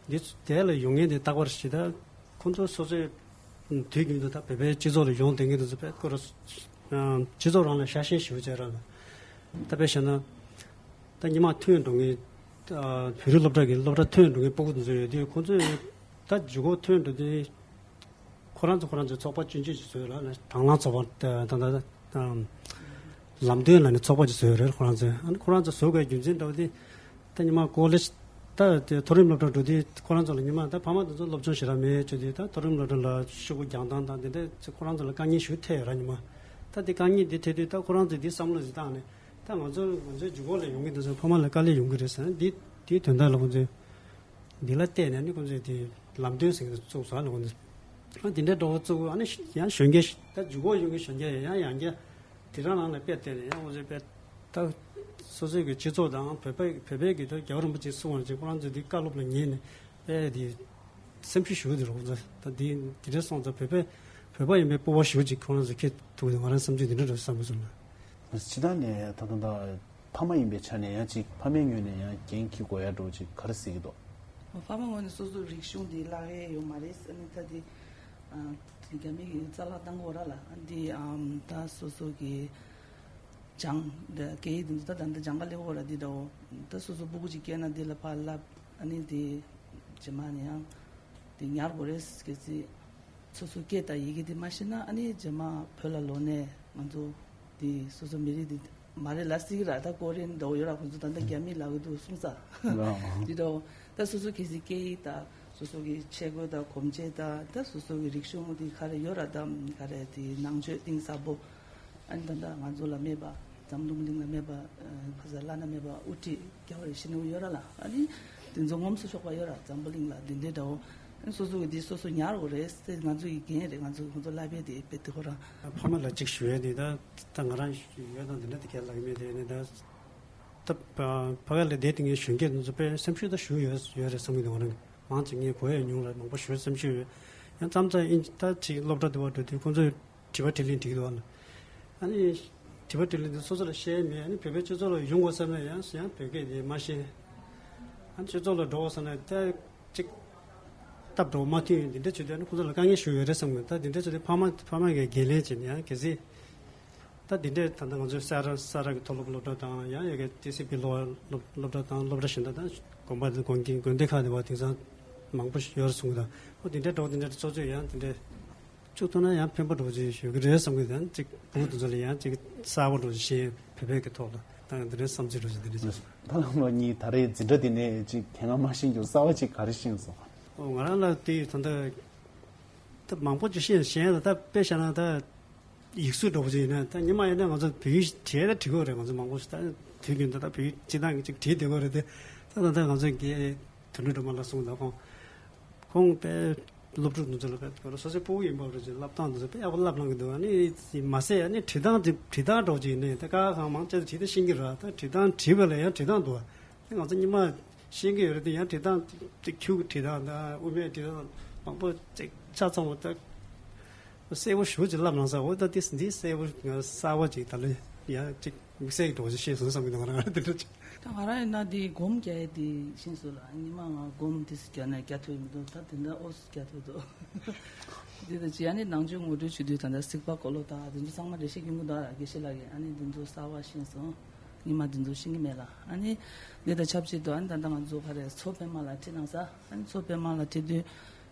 འདི་དེ་ལ་ཡོང་མཁན་དེ་རྟག་པར་ཞིག་ད། ཁོང་ཚོ་སོ་སོའི་དུས་རྒྱུན་དུ་ད་བོད་པའི་སྤྱི་ཚོགས་ལ་ཡོང་བསྡད་མཁན་དེ་ཚོ་དཔེ་ཁོ་རང་སྤྱི་ཚོགས་རང་ལ་ཤ་ཞེན་ཞེ་པོ་བྱས་ར་ལ། ད་དཔེ་བཞག་ན་ད་སྔོན་མ་ཐོན་འགྲོ་མཁན་བོད་རིགས་སློབ་གྲྭ་གི་སློབ་གྲྭ་ཐོན་འགྲོ་མཁན་སྤུ་གུ་དེ་ཚོ་ཡོད་དུས་ཁོང་ཚོས་ད་ཇུས་འགོད་ཐོན་འགྲོ་དུས་ཁོ་རང་ཚོ་ཁོ་རང་ཚོའི་ཚོགས་པ་སྐྱོན་བརྗོད་ཅིག་བཟོས་ར་ལ། དང་བླངས་ཚོགས་པ་ད་ད་ད། ལམ་སྟོན་ལ་ནི་ཚོགས་པ་ཅིག་བཟོས་ཡོད་རེད། ཁོ་རང་ཚོས་ཨ་ནི་ཁོ་རང་ཚོ་བཟོ་དགོས་རྒྱུ་མཚན་འདྲ་བོ་དེ་ད་ཉི་མ་ཀོ་ལེ་ཇི་ད་དེ་མཐོ་རིམ་སློབ་གྲྭ་འགྲོ་དུས་ཁོ་རང་ཚོ་ལ་ཉི་མ་ད་ཕ་མ་དེ་ཚོ་སློབ་སྦྱོང་ཞེ་དྲག་མེད་བྱས་དུས་ད་མཐོ་རིམ་སློབ་གྲྭ་ལ་ཤོག་གུ་རྒྱག་སྟངས་དང་དེ་འདྲ་ཚོ་ཁོ་རང་ཚོ་ལ་དཀའ་ངལ་ཞིག་འཕྲད་ཡོད་ར། ཉི་མ་ད་དེ་དཀའ་ངལ་དེ་འཕྲད་དུས་ད་ཁོ་རང་ཚོས་དེ་བསམ་བློ་ཞིག་བཏང་ནས་ད་ང་ཚོ་ང་ཚོའི་ཇུས་འགོད་ལ་ཡོང་གི་འདུག་ཟེར། ཕ་མ་ལ་དཀའ་ལས་ཡོང་གི་རེད་ཟེར་ན་དེ་དེའི་དོན་དག་ལ་ཁོ་ཚོས། འདི་ལ་བལྟས་ནས་ནི་ཁོང་ཚོས་དེ་ལམ་སྟོན་ཟེར་གྱི་བཙུགས་སོང་ལ། ཁོང་ཚོས་ཨ་དེ་འདྲ་འདྲ་བོ་བཙུགས། ཨ་ནི་ཡང་གཞོན་སྐྱེས་ད་ཇུས་འགོད་ཡོང་གི་གཞོན་སྐྱེས་ཡང་ཡང་བསྐྱར་དེ་རང་རང་ལ་དཔེ་བལྟས་ནས་ཡང་ཁོང་ཚོས་དཔེ་ད་སོ་སོའི་གི་སྤྱི་ཚོགས་དང་བོད་པའི་བོད་པའི་གི་ད་རྒྱལ་བ་རིན་པོ་ཆེས་གསུངས་པ་ནང་བཞིན་ཁོ་རང་ཚོས་དེ་བཀའ་སློབ་ལ་ཉན་ནས་དཔེ་དེ་སེམས་ཤུགས་ཞེ་པོ་དེ་རེད། ཁོང་ཚོ་ད་དེ་དེ་འདྲ་སོང་ཙང་བོད་པའི་བོད་པ་ཡིན་པའི་སྤོབས་པ་ཞེ་པོ་ཅིག་ཁོང་རང་ཚོ་སྐྱེ་ཐུབ་ཀྱི་འདུག་ང་རང་བསམ་ཚུལ་དེ་འདྲ་རེད་བསམ་གྱི་སོང་ལ། སྤྱི་བཏང་ནས་ད་དུང་ད། ཕ་མ་ཡིན་པའི་ཆ་ནས་ཡང་ཅིག་ཕ་མའི་ངོས་ནས་ཡང་འགན་འཁྱེར་དགོས་ཡ་འདྲ་བོ་ཅིག་ག་རེ་གཟིགས་ཀྱི་འདུག་ཕ་མ་ངོས་ནས་སོ་སོའི་རིག་གཞུང་འདི་བརླག་ཡས་ཡོད་མ་རེད། ཨ་ནི་ད་དེ་ཨ་དེ་རྒྱ་མི་གི་རྩ་བརླག་བཏང་དགོས་ར་ལ། ཨ་འདི་ཨམ་ད་སོ་སོ་གི་སྦྱང་ད་སྐད་ཡིག་འདི་ཚོ་ད་ད་འདི་སྦྱང་ག་སླེབས་དགོས་ར། འདི་འདྲ་བོ་ད་སོ་སོ་སྤུ་གུ་ཅིག་སྐྱེས་ན་འདི་ལ་ཕར་བསླབ། ཨ་ནི་དེ་རྗེས་མ་ནས་ཡང་དེ་ཉར་དགོས་རེད། གལ་སྲིད། སོ་སོའི་སྐད་དང་ཡི་གེ་དེ་མ་ཤེས་ན་ཨ་ནི་རྗེས་མ་བོད་ལ་ལོག་ནས་ང་ཚོ་དེ་སོ་སོ་མི་རིགས་དེ་མ་རེད་ལབ་སྲིད་ཀྱི་ར། ད་ཀོ་རི་ཡན་འདྲ་བོ་ཡོད་ར། ཁོང་ཚོ་ད་ལྟ་རྒྱ་མི་ལབ་ཀྱི་འདུག་གསུངས་ས། ཨ། དེ་འདྲ་བོ་ད་སོ་སོ་གལ་སྲིད་སྐད་ཡིག་དང་སོ་སོ་གི་ཆས་གོས་དང་གོམས་གཤིས་དང་ད་སོ་སོ་གི་རིག་གཞུང་དེ་ག་རེ་ཡོད་ར། ད་ག་རེ་དེ་ནང་ཆོས་གཏིང་ཟབ་པོ། ཨ་ནི་ད་ལྟ་ང་ཚོ་ལ་མེད་པ་འཛམ་གླིང་གླིང་ལ་མེད་པ་ཨ་ཁ་ས་བླ་ན་མེད་པ་དབུ་ཁྲིད་རྒྱལ་བ་རིན་པོ་ཆེ་ནི་ཡོད་ར་ལ། ཨ་ནི་དེ་ཚོ་ངོམས་སུ་ཆོག་པ་ཡོད་ར། འཛམ་བུ་གླིང་ལ་འདི་འདྲའི་འདྲ་བོ། ཨ་ནི་སོ་སོ་གི་འདི་སོ་སོ་ཉར་དགོས་རེད་ཟེར། ང་ཚོ་ཡི་འགན་རེད། ང་ཚོ་ཁོང་ཚོ་བསླབ་པའི་དེ་དཔེ་དེ་ཁོ་རང་། ཕ་མ་ལ་གཅིག་ཞུ་ཡས་དེ་ད་ད་ང་རང་ཡོད་དང་འདི་འདྲ་དེ་གས་ལབ་ཀྱི་མེད་དེ་ནི་ད་ད་ཕ་ག་ལ་བསྡད་དེ་ངས་གཞོན་སྐྱེས་དེ་ཚོ་དཔེ་སེམས་ཤུགས་ད་ཞུ་ཡོད་ཡོད་རེད་བསམ་གྱི་འདུག་ང་རང་མང་ཆེ་ངས་གོ་ཡས་ཉུང་ལ་མང་པོ་ཞུ་སེམས་ཤུགས་ཡོད། ཡང་མཚམས་མཚམས་ཨིན་ད་ཅིག་སློབ་གྲྭ་དེ་བ་འགྲོ་དུས་ཁོང་ཚོས། དྲི་བ་དྲིས་ལན་འགྲིག་འདུག་ཨ་ནི། ཨ་ནི། དྲི་བ་དྲིས་ལན་འདི་སོ་སོ་ལ་བཤད་མེད། ཨ་ནི་བོད་པའི་སྤྱི་ཚོགས་ལ་ཡོང་དགོས་བསམ་ན་ཡང་ཡང་བོད་སྐད་འདི་མ་ཤེས། ཨ་ནི་སྤྱི་ཚོགས་ལ་འགྲོ་དགོས་བསམ་ན་ད་ཅིག་སྟབས་འགྲོ་མ་མཐུན་འདི་འདྲ་བྱེད་དུས་ཨ་ནི་ཁོང་ཚོ་ལ་དཀའ་ངལ་ཞིག་ཡོད་རེད་བསམ་གི། ད་འདི་འདྲ་བྱེད་དུས་ཕ་མ་ཕ་མ་གིས་འགན་ལེན་བྱས་ནས་ཡང་གལ་སྲིད། ད་འདི་འདྲས་ད་ལྟ་ང་ཚོའི་ས་ར་ས་ར་གི་མཐོ་སློབ་སློབ་གྲྭ་དང་ཡང་ཡ་གི་ཏི་སི་པི་སློབ་སློབ་སློབ་གྲྭ་དང་སློབ་གྲྭ་གཞན་དག་དང་དགོན་པ་དང་དགོན་དགོན་སྡེ་ཁག་དེ་བ་དེང་སང་མང་པོ་ཞིག་ཡོད་རེད་གསུང་གི། ད་ཨོ་འདི་འདྲས་འགྲོ་འདི་འདྲས་ཚོགས་ཚོད་ཡང་འདི་འདྲས། བཅུག་ཐུབ་ན་ཡང་ཕན་པ་འདྲ་བོ་ཅིག་ཡོད་ཀྱི་རེད་བསམ་གྱི། ཡང་ཅིག་བུ་དེ་ཚོ་ལ་ཡང་ཅིག་གསར་པ་འདྲ་བོ་ཅིག་ཤེས་བོད་པའི་གི་ཐོག་ལ་ད་འདི་འདྲའི་བསམ་ཚུལ་འདྲ་བོ་ཅིག་འདི་འདྲ་ཅིག་ཕ་ལམ་ལོ་གཉིས་ད་རེས་འཛིན་གྲྭ་འདི་ནས་ཅིག་གལ་ང་མ་ཤེས་རྒྱུ་གསར་པ་ཅིག་ག་རེ་ཤེས་སོང་། ཨོ་ང་རང་ལ་དེ་ད་ལྟ་ད་མང་པོ་ཅིག་ཤེས་ཤེས་ཡ་ད་ད་དཔེ་བཞག་ན་ད་ ཡིག་གཟུགས་འདྲ་པོ་ཅིག་ཡིན་ན། ད་ཉི་མ་ཡིན་ན་ང་ཚོ་བོད་ཡིག་བྲིས་ད་བྲིས་དགོས་རེད། ང་ཚོ་མང་པོ་ཞིག་ད་དུས་རྒྱུན་དུ་ད་བོད་ཡིག་སྤྱི་བཏང་གི་ཅིག་བྲིས་བསྡད་དགོས་རེད་དེ། ད་ད་ལྟ་ང་ཚོ་རྒན་དོན་གྲུབ་སྒྲོལ་མ་ལགས་གསུངས། ད་ཁོང་ཁོང་དཔེ་སློབ་ཕྲུག་དེ་ཚོ་ལ་དཔེ་སོ་སོའི་སྤུ་གུ་ཡིན་པ་རེད་ཅེས་བསླབ་སྟངས་དེ་ཚོ་དཔེ་ཡག་པོ་བསླབ་གནང་གི་འདུག་ཨ་ནི་མ་ཟད་ཨ་ནི་བྲིས་སྟངས་དེ་བྲིས་སྟངས་འདྲ་པོ་ཅིག་ཡིན་ན་ད་ཀ་ཁ་གང་མང་ཆེ་བྲིས་ད་ཤེས་ཀྱི་རེད། ད་བྲིས་སྟངས་བྲིས་པ་ལ་ཡང་བྲིས་སྟངས་འདུག་ཨ་ནི་ང་ཚོ་ཉི་མ་ཤེས་ཀྱི་ཡོད་རེད་དེ། ཡང་བྲིས་སྟངས་དེ་ཁྱུ་གི་བྲིས་སྟངས་དང་དབུ་མའི་བྲིས་སྟངས་མང་པོ་ཅིག་ཆ་ཚང་བ་ད་གསལ་པོ་ཞེ་པོ་ཅིག་བསླབ་གནང་ས། འོ་ད་དེ་འདི་གསལ་པོ་ང་གསར་པ་ཅིག་ད་ལོ་ཡང་ཅིག་དམིགས་བསལ་གྱི་འདྲ་པོ་ཅིག་ཤེས་སོང་བསམ་གྱི་འདུག་ང་རང་དེ་འདྲ་ཅིག་ད་ང་རང་ཡིན་ན་དེ་སྒོམ་རྒྱག་ཡས་དེ་ཤེས་སོང་ལ། ཉི་མ་ང་སྒོམ་དེ་སུ་རྒྱག་ན་རྒྱག་ཐུབ་མི་འདུག་ད་དེ་འདྲ་ཨོ་སུ་རྒྱག་ཐུབ་འདུག་དེ་ད་ཅི་ཨ་ནི་ནང་ཆོས་ངོ་སྤྲོད་བྱེད་དུས་ད་ལྟ་གཟིགས་པ་གོ་ལོ་ད་དེ་ཚོ་ཚང་མ་འགྲེལ་བཤད་སྐྱོན་གྱི་འདུག་ལ། དགེ་བཤེས་ལགས་ཀྱིས་ཨ་ནི་དེ་ཚོ་གསར་པ་ཤེས་སོང་། ཉི་མ་དེ་ཚོ་ཤེས་ཀྱི་མེད་ལ། ཨ་ནི་དེ་དང་ཆབས་ཅིག་ཏུ་ཨ་ནི་ད་ལྟ་ང་ཚོ་ག་རེ་མཚོ་པདྨ་ལ་ཁྲིད་གནང་ས། ཨ་ནི་མཚོ་པདྨ་ལ་ཁྲིད་དུས་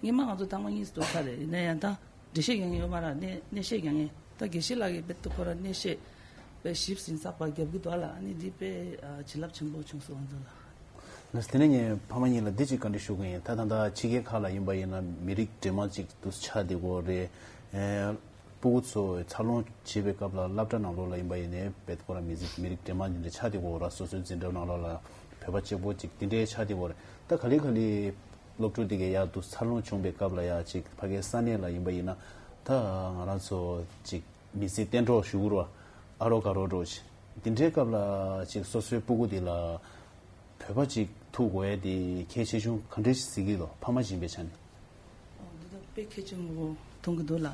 ཉི་མ་ང་ཚོ་ཐེངས་མ་གཉིས་སུ་འགྲོ་ས་རེད། ཡིན་ན་ཡང་ད། འགྲེལ་བཤད་རྒྱག་མཁན་ཡོད་མ་རེད། གནས་གནས་བཤད་རྒྱག་མཁན། ད་དགེ་བཤེས་ལགས་ཀྱིས་རྦད་དེ་ཁོ་རང་གནས་བཤད་དཔེ་ཞིབ་ཟིན་ཚགས་པ་རྒྱབ་ཀྱི་འདུག་ལ། ཨ་ནི་འདི་དཔེ་ཨ་བྱིན་རླབས་ཆེན་པོ་བྱུང་སོང་ང་ཚོ་ལ། ལགས་སོ། དེ་ནས་ངས་ཕ་མ་གཉིས་ལ་འདི་གཅིག་བཀའ་འདྲི་ཞུ་གི་ཡིན། ད་ད་ལྟ་ཕྱི་རྒྱལ་ཁག་ལ་ཡིན་པ་ཡིན་ན་མི་རིགས་འདྲེས་མ་གཅིག་ཏུ་ཆགས་བསྡད་ཀྱི་ཡོད་རེད། ཨེ། སྤུ་གུ་ཚོ་འཚར་ལོངས་བྱེད་པའི་སྐབས་ལ་སློབ་གྲྭ་ནང་ལོགས་ལ་ཡིན་པ་ཡིན་ནའི་རྦད་དེ་ཁོ་རང་མི་རིགས་མི་རིགས་འདྲེས་མ་འདི་འདྲ་ཆགས་བསྡད་ཀྱི་ཡོད་ར། སོ་སོའི་འཛིན་གྲྭ་ནང་ལོགས་ལ་བོད་པ་གཅིག་པོ་གཅིག་འདི་འདྲའི་ཆགས་བསྡད་ཀྱི་ཡོད་རེད། ད་ག་ལེ་ག་ལེ། སློབ་ཕྲུག་དེ་གའི་ཡར་དུ་འཚར་ལོངས་བྱུང་བའི་སྐབས་ལ་ཡ་ཅིག་ཕ་གའི་ས་གནས་ལ་ཡིན་པ་ཡིན་ན་ད་ང་རང་ཚོ་ཅིག་མི་ཚེ་གཏན་གྲོགས་ཞུ་གི་རོ། ཨ་རོ་དགའ་རོ་འགྲོ་ཅིག་འདི་འདྲའི་སྐབས་ལ་ཅིག་སོ་སོའི་སྤུ་གུ་དེ་ལ་བོད་པ་ཅིག་ཐུག་དགོས་ཡ་དེ་གལ་ཆེ་ཆུང་ག་འདྲས་ཤིག་གཟིགས་ཀྱི་འདུག་ཕ་མ་ཡིན་པའི་ཆ་ནས། འོ་འདི་ད་དཔེ་གལ་ཆེན་པོ་མཐོང་གི་འདུག་ལ།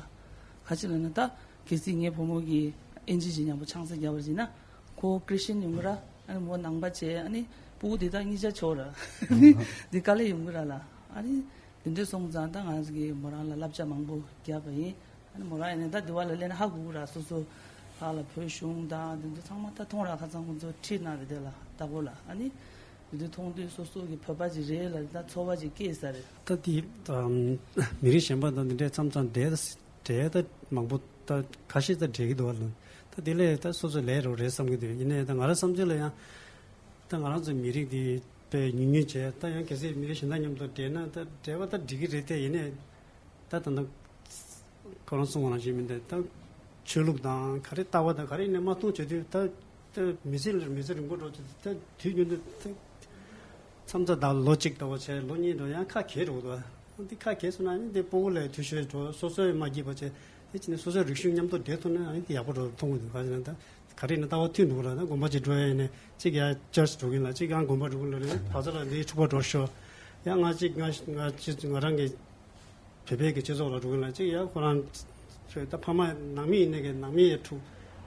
ག་ཅི་ལབ་ན་ད་གལ་སྲིད་ངའི་བུ་མོ་གིས་ཨིན་ཇི་ཞིག་ཡག་པོ་ཆང་ས་རྒྱབ་པ་ཡིན་ན་ཁོ་ཁྲིས་ཅན་ཡོང་གི་ར། ཨ་ནི་མོ་ནང་པ་བྱས། ཨ་ནི་སྤུ་གུ་དེ་དག་གཉིས་ཆ་ཆོག་ར། ཨ་ནི་འདི་དཀའ་ལས་ཡོང་གི་ར་ལ། ཨ་ནི་དེ་འདྲ་སོང་ཙང་ད་ང་ཚོ་གིས་མོ་རང་ལ་བསླབ་བྱ་མང་པོ་བརྒྱབ་པ་ཡིན། ཨ་ནི་མོ་རང་ཡིན་ནའི་ད་འདི་བ་ལ་སླེབས་ན་ཧ་གོ་གི་ར། སོ་སོ་ཕར་ལ་བོད་གཞུང་དང་དེ་ཚོ་ཚང་མ་ད་མཐོང་ར། ཁ་སང་ཁོང་ཚོ་ཁྲིད་གནང་རེད་དེ་ལ་ལྟ་བུ་ལ། ཨ་ནི་དེ་དུས་མཐོང་དུས་སོ་སོ་གི་བོད་པ་ཅིག་རེད་ལ་ད་ཚོར་བ་ཅིག་སྐྱེས་ས་རེད། ད་དེ་ཨམ་མི་རིགས་གཞན་པ་དང་འདི་འདྲའི་མཚམས་མཚམས་འབྲེལ་འབྲེལ་ད་མང་པོ་ད་ཁ་ཤས་ད་འབྲེལ་གྱི་འདུག་བ་ལ། ད་དེ་ལས་ད་སོ་སོ་ལས་རོགས་རེད་བསམ་གྱི་འདུག་ཡིན་ནའི་ད་ང་རང་བསམ་ཚུལ་ལ་ཡང་ད་ང་རང་ཚོ་མི་རིགས་འདི་དཔེ་ཉུང་ཉུང་བྱས། ད་ཡང་གལ་སྲིད་མི་རིགས་གཞན་དག་མཉམ་དུ་འབྲེལ་ན་ད་འབྲེལ་བ་ད་འགྲིག་གི་རེད་དེ། ཡིན་ནའི་ད་ད་ད་ཁོ་རང་གསུངས་པ་ནང་བཞིན་མིན་ཏེ་ད་ཆོས་ལུགས་དང་ག་རེ་ལྟ་བ་དང་ག་རེ་ནས་མ་གཏོང་བྱེད་དུས་ད་ད་མི་ཚེ་ལ་མི་ཚེ་རིང་པོ་འགྲོ་བྱེད་དུས་ད་དུས་རྒྱུན་དུ་ད་མཚམས་མཚམས་ད་ལོ་གཅིག་ལྟ་བུ་བྱས། ལོ་གཉིས་འགྲོ་ཡང་ཁ་གས་འགྲོ་གི་འདུག་འདི་ཁ་གས་སོང་ན་ནི་འདི་སྤུ་གུ་ལ་འཐུས་ཤོར་འགྲོ། སོ་སོས་མ་སྐྱིད་པ་བྱས། དེ་བྱས་ནས་སོ་སོའི་རིག་གཞུང་མཉམ་དུ་འདྲེས་ཐུབ་ན་ཨ་ནི་དེ་ཡག་པོ་འགྲོ་མཐོང་གི་འདུག་ག་ཅི་ན་ད་ག་རེ་ཡིན་ན་ལྟ་བ་མཐུན་འགྲོ་གི་ར། ད་དགོན་པ་ཅིག་འགྲོ་ཡ་ཡིན་ནའི་གཅིག་ཡ་ཅར་ཅི་འགྲོ་གི་ཡིན་ལ། གཅིག་ཡང་དགོན་པ་འགྲོ་གི་ཡིན་ལ། ནི་བ་ཚ་ལ་འདིའི་འཁྲུག་པ་འགྲོ་ཤོག་ཡང་ང་གཅིག་ང་ང་ཅི་ང་རང་གི་བོད་པའི་གི་སྤྱི་ཚོགས་ལ་འགྲོ་གི་ཡིན་ལ། གཅིག་ཡང་ཁོ་རང་ད་ཕ་མ་ནང་མི་ཡིན་ནའི་གི་ནང་མི་ཡི་འཁྲུག་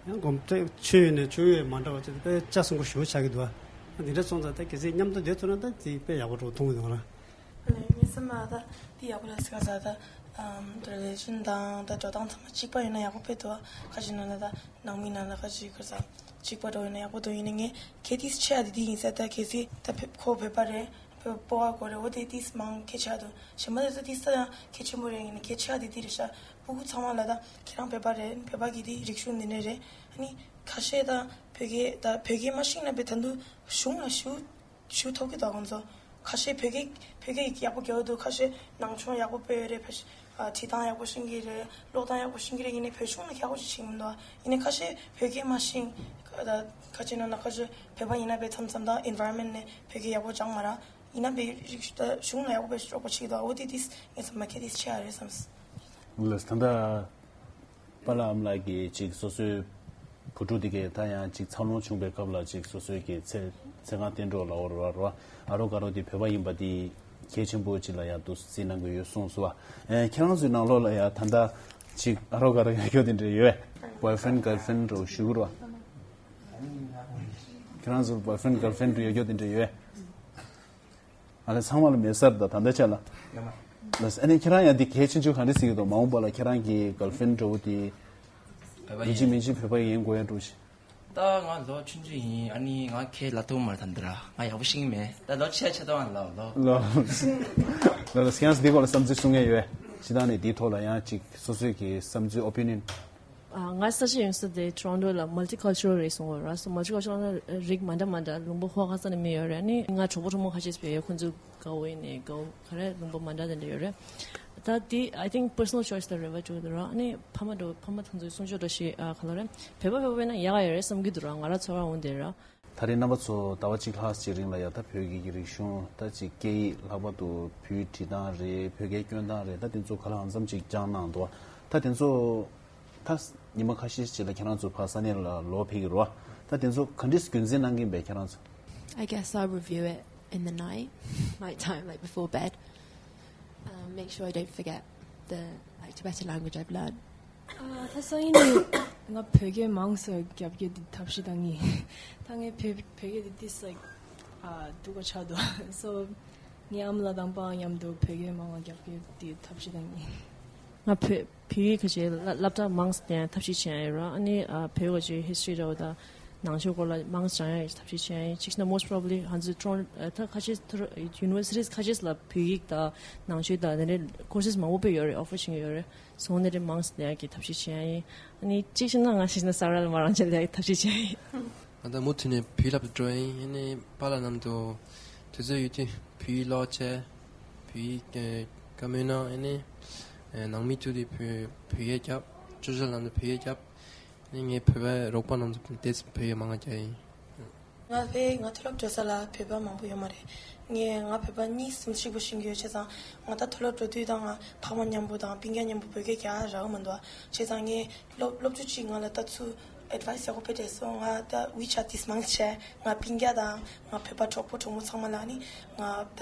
ཡང་དགོན་པ་ཆོས་ཡིན་ནའི་ཆོས་ཡོད་མ་འདྲ་བ་ཅིག་དཔེ་ལྕགས་སྲིན་པོ་ཞེ་པོ་ཆགས་ཀྱི་འདུག་ཨ་འདི་འདྲ་སོང་ཙང་ད་གལ་སྲིད་མཉམ་དུ་བསྡད་ཐུབ་ན་ད་དེ་དཔེ་ཡག་པོ་འགྲོ་མཐོང་གི་འདུག་ང་རང་། ངའི་སེམས་ལ་ད་དེ་ཡག་པོ་རེད་ཟེར་ག་ཟེར། ད་རི་ལེ་ཤན་དང་ད་འགྲོ་སྟངས་ཚང་མ་གཅིག་པ་ཡིན་ན་ཡག་པོ་དཔེ་འདུག་ཁ་ཅིག་ནང་ལ་ད་ནང་མི་ནང་ལ་ཁ་ཅིག་ག་ཟེར་གཅིག་པ་འགྲོ་ཡིན་ན་ཡག་པོ་འདུག་ཡིན་ནའི་ངས་གལ་ཏེ་ཆེ་ཡ་དེ་དེ་ཡིན་ཟེར། ད་གལ་སྲིད་ད་བོད་ཁོ་བོད་པ་རེད། བོད་སྤོ་བ་དགོས་རེད། འོ་དེ་ཏིས་མང་གལ་ཆེ་ཡ་འདུག་གཞན་པ་དེ་ཚོ་ཏིས་ད་ཡང་གལ་ཆེན་པོ་རེད། ཡིན་ནའི་གལ་ཆེ་ཡ་དེ་དེ་རེད་ཤག་སྤུ་གུ་ཚང་མ་ལ་ད་ཁྱེད་རང་བོད་པ་རེད། བོད་པ་གི་དེ་རིག་གཞུང་འདི་འདྲ་རེད། ཨ་ནི་ཁ་ཤས་ད་བོད་སྐད་ད་བོད་སྐད་མ་ཤེས་ན་བས་ད་དུང་གཞུང་ལ་ཞུ་ཞུ་ཐུབ་ཀྱི་འདུག་ཁོང་ཚོ། ཁ་ཤས་བོད་སྐད་བོད་སྐད་ཡག་པོ་རྒྱག་གི་འདུག་ཁ་ཤས་ནང་ཆོས་ཡག་པོ་སྤེལ་ཡོད་རེད། བོད་ཨ་བྲིས་སྟངས་ཡག་པོ་ཤེས་ཀྱི་རེད། ཀློག་སྟངས་ཡག་པོ་ཤེས་ཀྱི་རེད། ཡིན་ནའི་བོད་གཞུང་ལ་ཡག་པོ་ཞིག་ཤེས་ཀྱི་མི་འདུག་ཡིན་ནའི་ཁ་ཤས་བོད་སྐད་མ་ཤེས། ད་ཁ་ཅིག་ནང་ན་ཁ་ཤས་བོད་པ་ཡིན་ན་བས་མཚམས་མཚམས་ད་environment་ནས་བོད་སྐད་ཡག་པོ་སྦྱང་མ་རག་ཡིན་ན་བས་རིག་ད་གཞུང་ལ་ཡག་པོ་བས་སྤྲོ་པོ་ཆེ་གི་འདུག་འོ་དེ་དེ་ངས་བསམ་པ་གལ་ཏིས་ཆེ་ཡ་རེད་བསམ། ལགས་ད་ལྟ། པཱ་ལགས་ཨ་མ་ལགས་ཀྱིས་ཅིག་སོ་སོའི་བུ་ཕྲུག་དེ་གས་ད་ཡང་ཅིག་འཚར་ལོངས་བྱུང་བའི་སྐབས་ལ་ཅིག་སོ་སོའི་གི་ཚེ་ཚེ་གང་བསྟན་འགྲོ་ལ་འོར་བ་རོ། ཨ་རོ་དགའ་རོ་དེ་བོད་པ་ཡིན་པ་དེ་གལ་ཆེན་པོ་ཅིག་ལ་ཡང་འདུག་སེ་གནང་གི་ཡོད་གསུངས་སོ། ཨེ་ཁྱེད་རང་ཚོའི་ནང་ལོགས་ལ་ཡང་ད་ལྟ་ཅིག་ཨ་རོ་དགའ་རོ་ཡོད་རྒྱུ་དེ་འདྲ་ཡོད། Boyfriend girlfriend་འདྲ་བོ་ཞུ་གི་རོ། ཁྱེད་རང་ཚོ་boyfriend girlfriend་འདྲ་ཡོད་རྒྱུ་དེ་འདྲ་ཡོད། ཨ་ལས་ཚང་མ་ལ་མེད་ས་རེད། ད་ད་ལྟ་ཆ་ལ། ལགས་ཨ་ནི་ཁྱེད་རང་ཡང་འདི་གལ་ཆེན་ཆུང་ག་འདྲ་ཟེར་གྱི་འདུག་མ་འོངས་པ་ལ་ཁྱེད་རང་གི་girlfriend་འདྲ་བོ་དེ་ཡིན་གཅིག་མིན་གཅིག་བོད་པ་ཡིན་དགོས་ཡ་འདྲ་བོ་ཞིག་ད་ང་ལོ་ཆུང་ཆུང་ཡིན། ཨ་ནི་ང་ཁས་ལ་ཐུག་མ་རེད། ད་འདི་ར་ང་ཡག་པོ་ཤེས་ཀྱི་མེད། ད་ལོ་ཆེ་ཆེ་ཏོ་ང་ལ་ལོ། ལོ། ལོ་ལོ་སྐྱེས་འདི་སྐོར་ལ་བསམ་ཚུལ་གསུང་མཁན་ཡོད། ཇི་ལྟར་ནས་འདིའི་ཐོག་ལ་ཡང་ཅིག་སོ་སོའི་གི་བསམ་ཚུལ་opinion། ཨ། ང་ས་ཆ་ཡོང་ས་དེ་Toronto་ལ་multicultural་རེད་གསུང་བ་ར། So multicultural་ན་རིགས་མ་འདྲ་མ་འདྲ་ལུང་པ་ཧོ་ཁ་ས་ནས་མི་ཡོད་རེད། ཨ་ནི་ང་གྲོགས་པོ་གྲོགས་མོ་ཁ་ཤས་ཡོད། ཁོང་ཚོ་དགའ་བོ་ཡིན་ནའི་དགའ་བོ་ག་རེ་ལུང་པ་མ་འདྲ་དེ་འདྲ་ཡོད་རེད། ད་དེ་I think personal choice ལ་རེ་བ་བཅོལ་འདུག་ར། ཨ་ནི་ཕ་མ་འགྲོ་ཕ་མ་ཐང་ཚོའི་གསུང་ཆོས་འགྲོ་ཞིག་ཨ་ག་ལ་རེད། བོད་པ་བོད་པ་བས་ན་ཡག་ཡག་རེད་བསམ་གྱི་འདུག་ར། ང་ར་ཚོར་བ་འོང་དེ་ར། ད་རེས་རྣམ་པ་ཚོ་ཟླ་བ་གཅིག་ལྷག་ཅིག་རིང་ལ་ཡ་ད་བོད་ཀྱི་རིག་གཞུང་ད་ཅིག་སྐད་ཡིག་ལྷག་པར་དུ་བོད་ཡིག་བྲིས་སྟངས་རེད། བོད་སྐད་སྐྱོན་སྟངས་རེད། ད་དེ་ཚོ་ག་ལ་ཧང་ཙམ་ཅིག་སྦྱངས་གནང་འདུག་ད་དེ་ཚོ་ད་ཉི་མ་ཁ་ཤས་ཅིག་ལ་ཁྱེད་རང་ཚོ་ཕར་ས་གནས་ལ་ལོག་ཕེབས་ཀྱི་རེད་བ། ད་དེ་ཚོ་ག་འདྲས་རྒྱུན་འཛིན་གནང་གིན་པས་ཁྱེད་རང་ཚོ། I guess I'll review it in the night, night time, like before bed. Um, make sure I don't forget the, like, Tibetan language I've learned. ཨ། ད་སང་ཉིན་ནི་ང་བོད་སྐད་མང་ཙམ་རྒྱབ་སྐྱོར་འདི་ཐབས་ཤེས་གཏང་གི། ད་ངས་བོད་བོད་སྐད་འདི་ཏིས་ལའིག་ཨ་སྡུག་ག་ཆགས་འདུག་སོ་ངའི་ཨ་མ་ལགས་དང་པའི་མཉམ་དུ་བོད་སྐད་མང་བ་རྒྱབ་སྐྱོར་འདི་ཐབས་ཤེས་གཏང་གི། ང་བོད་བོད་ཡིག་ཁ་ཤས་སླ་སློབ་གྲྭ་མང་ཙམ་ཐབས་ཤེས་བྱས་ཡོད་ར། ཨ་ནི་ཨ་བོད་ཁ་ཤས་ཧིས་ཊི་རི་འདྲ་བོ་དང་ནང་ཆོས་སྐོར་ལ་མང་ཙམ་སྦྱང་ཡག་ཐབས་ཤེས་བྱས་ཡིན། གཅིག་བྱས་ན་most probably ང་ཚོ་ཀྲོང་ཨ་ད་ཁ་ཤས་ཐོ་རེ་ཡུ་ནི་ཝར་སི་ཊིས་ཁ་ཤས་ལ་བོད་ཡིག་དང་ནང་ཆོས་དང་དེ་འདྲའི་ཀོར་སེ་སི་མང་པོ་དཔེ་ཡོད་རེད། ཨོ་ཕར་བྱེད་ཀྱི་ཡོད་རེད། སོང་ནས་རེ་མང་ཙམ་ལེན་ཡག་གི་ཐབས་ཤེས་བྱེད་ཡ་ཡིན། ཨ་ནི་གཅིག་བྱས་ན་ང་ཤེས་ན་ས་ར་ལ་མ་རང་ཆ་ལེན་ཡག་གི་ཐབས་ཤེས་བྱེད་ཡ་ཡིན། ང་ད་མུ་མཐུད་ནས་བོད་ཡིག་སློབ་གྲྭ་འགྲོ་ཡིན། ཨ་ནི་པཱ་ལགས་མཉམ་དུ་དུས་ཚོད་ཡོད་དུས་བོད་ཡིག་ཀློག་བྱས། བོད་ཡིག་ཨེ་བཀའ་མོལ་གནང་། ཨ་ནི་ཨེ་ནང་མི་ཚོ་དེ་བོད་བོད་སྐད་རྒྱབ། ཅོ་ཅོ་ལགས་ནས་བོད་སྐད་རྒྱབ། ཨ་ནི་ངའི་བོད་པའི་རོགས་པ་རྣམས་ཚོ་དེ་ཚོ་བོད་སྐད་མང་ང་རྒྱག་ཡིན། ང་ཕའི་ང་མཐོ་སློབ་འགྲོ་ས་ལ་བོད་པ་མང་པོ་ཡོད་མ་རེད། ངས་ང་བོད་པ་གཉིས་གསུམ་གཅིག་པོ་ཤེས་ཀྱི་ཡོད། བྱས་ཙང་ང་ད་མཐོ་སློབ་འགྲོ་དུས་དང་ང་ཕ་མ་མཉམ་པོ་དང་སྤུན་ཀྱག་མཉམ་པོ་བོད་སྐད་རྒྱག་རག་གི་མི་འདུག་བྱས་ཙང་ངས་སློབ་སློབ་ཕྲུག་ཅིག་ང་ལ་ད་ཚུར་ཨེཌ་ཝའི་སི་ཡག་པོ་ཕེབས་བསྡད་སོང་། ང་ད་ཝི་ཆེ་ཊི་དེ་མང་ཆེ་ང་སྤུན་ཀྱག་དང་ང་བོད་པ་གྲོགས་པོ་གྲོགས་མོ་ཚང་མ་ལ་ནི་ང་ད་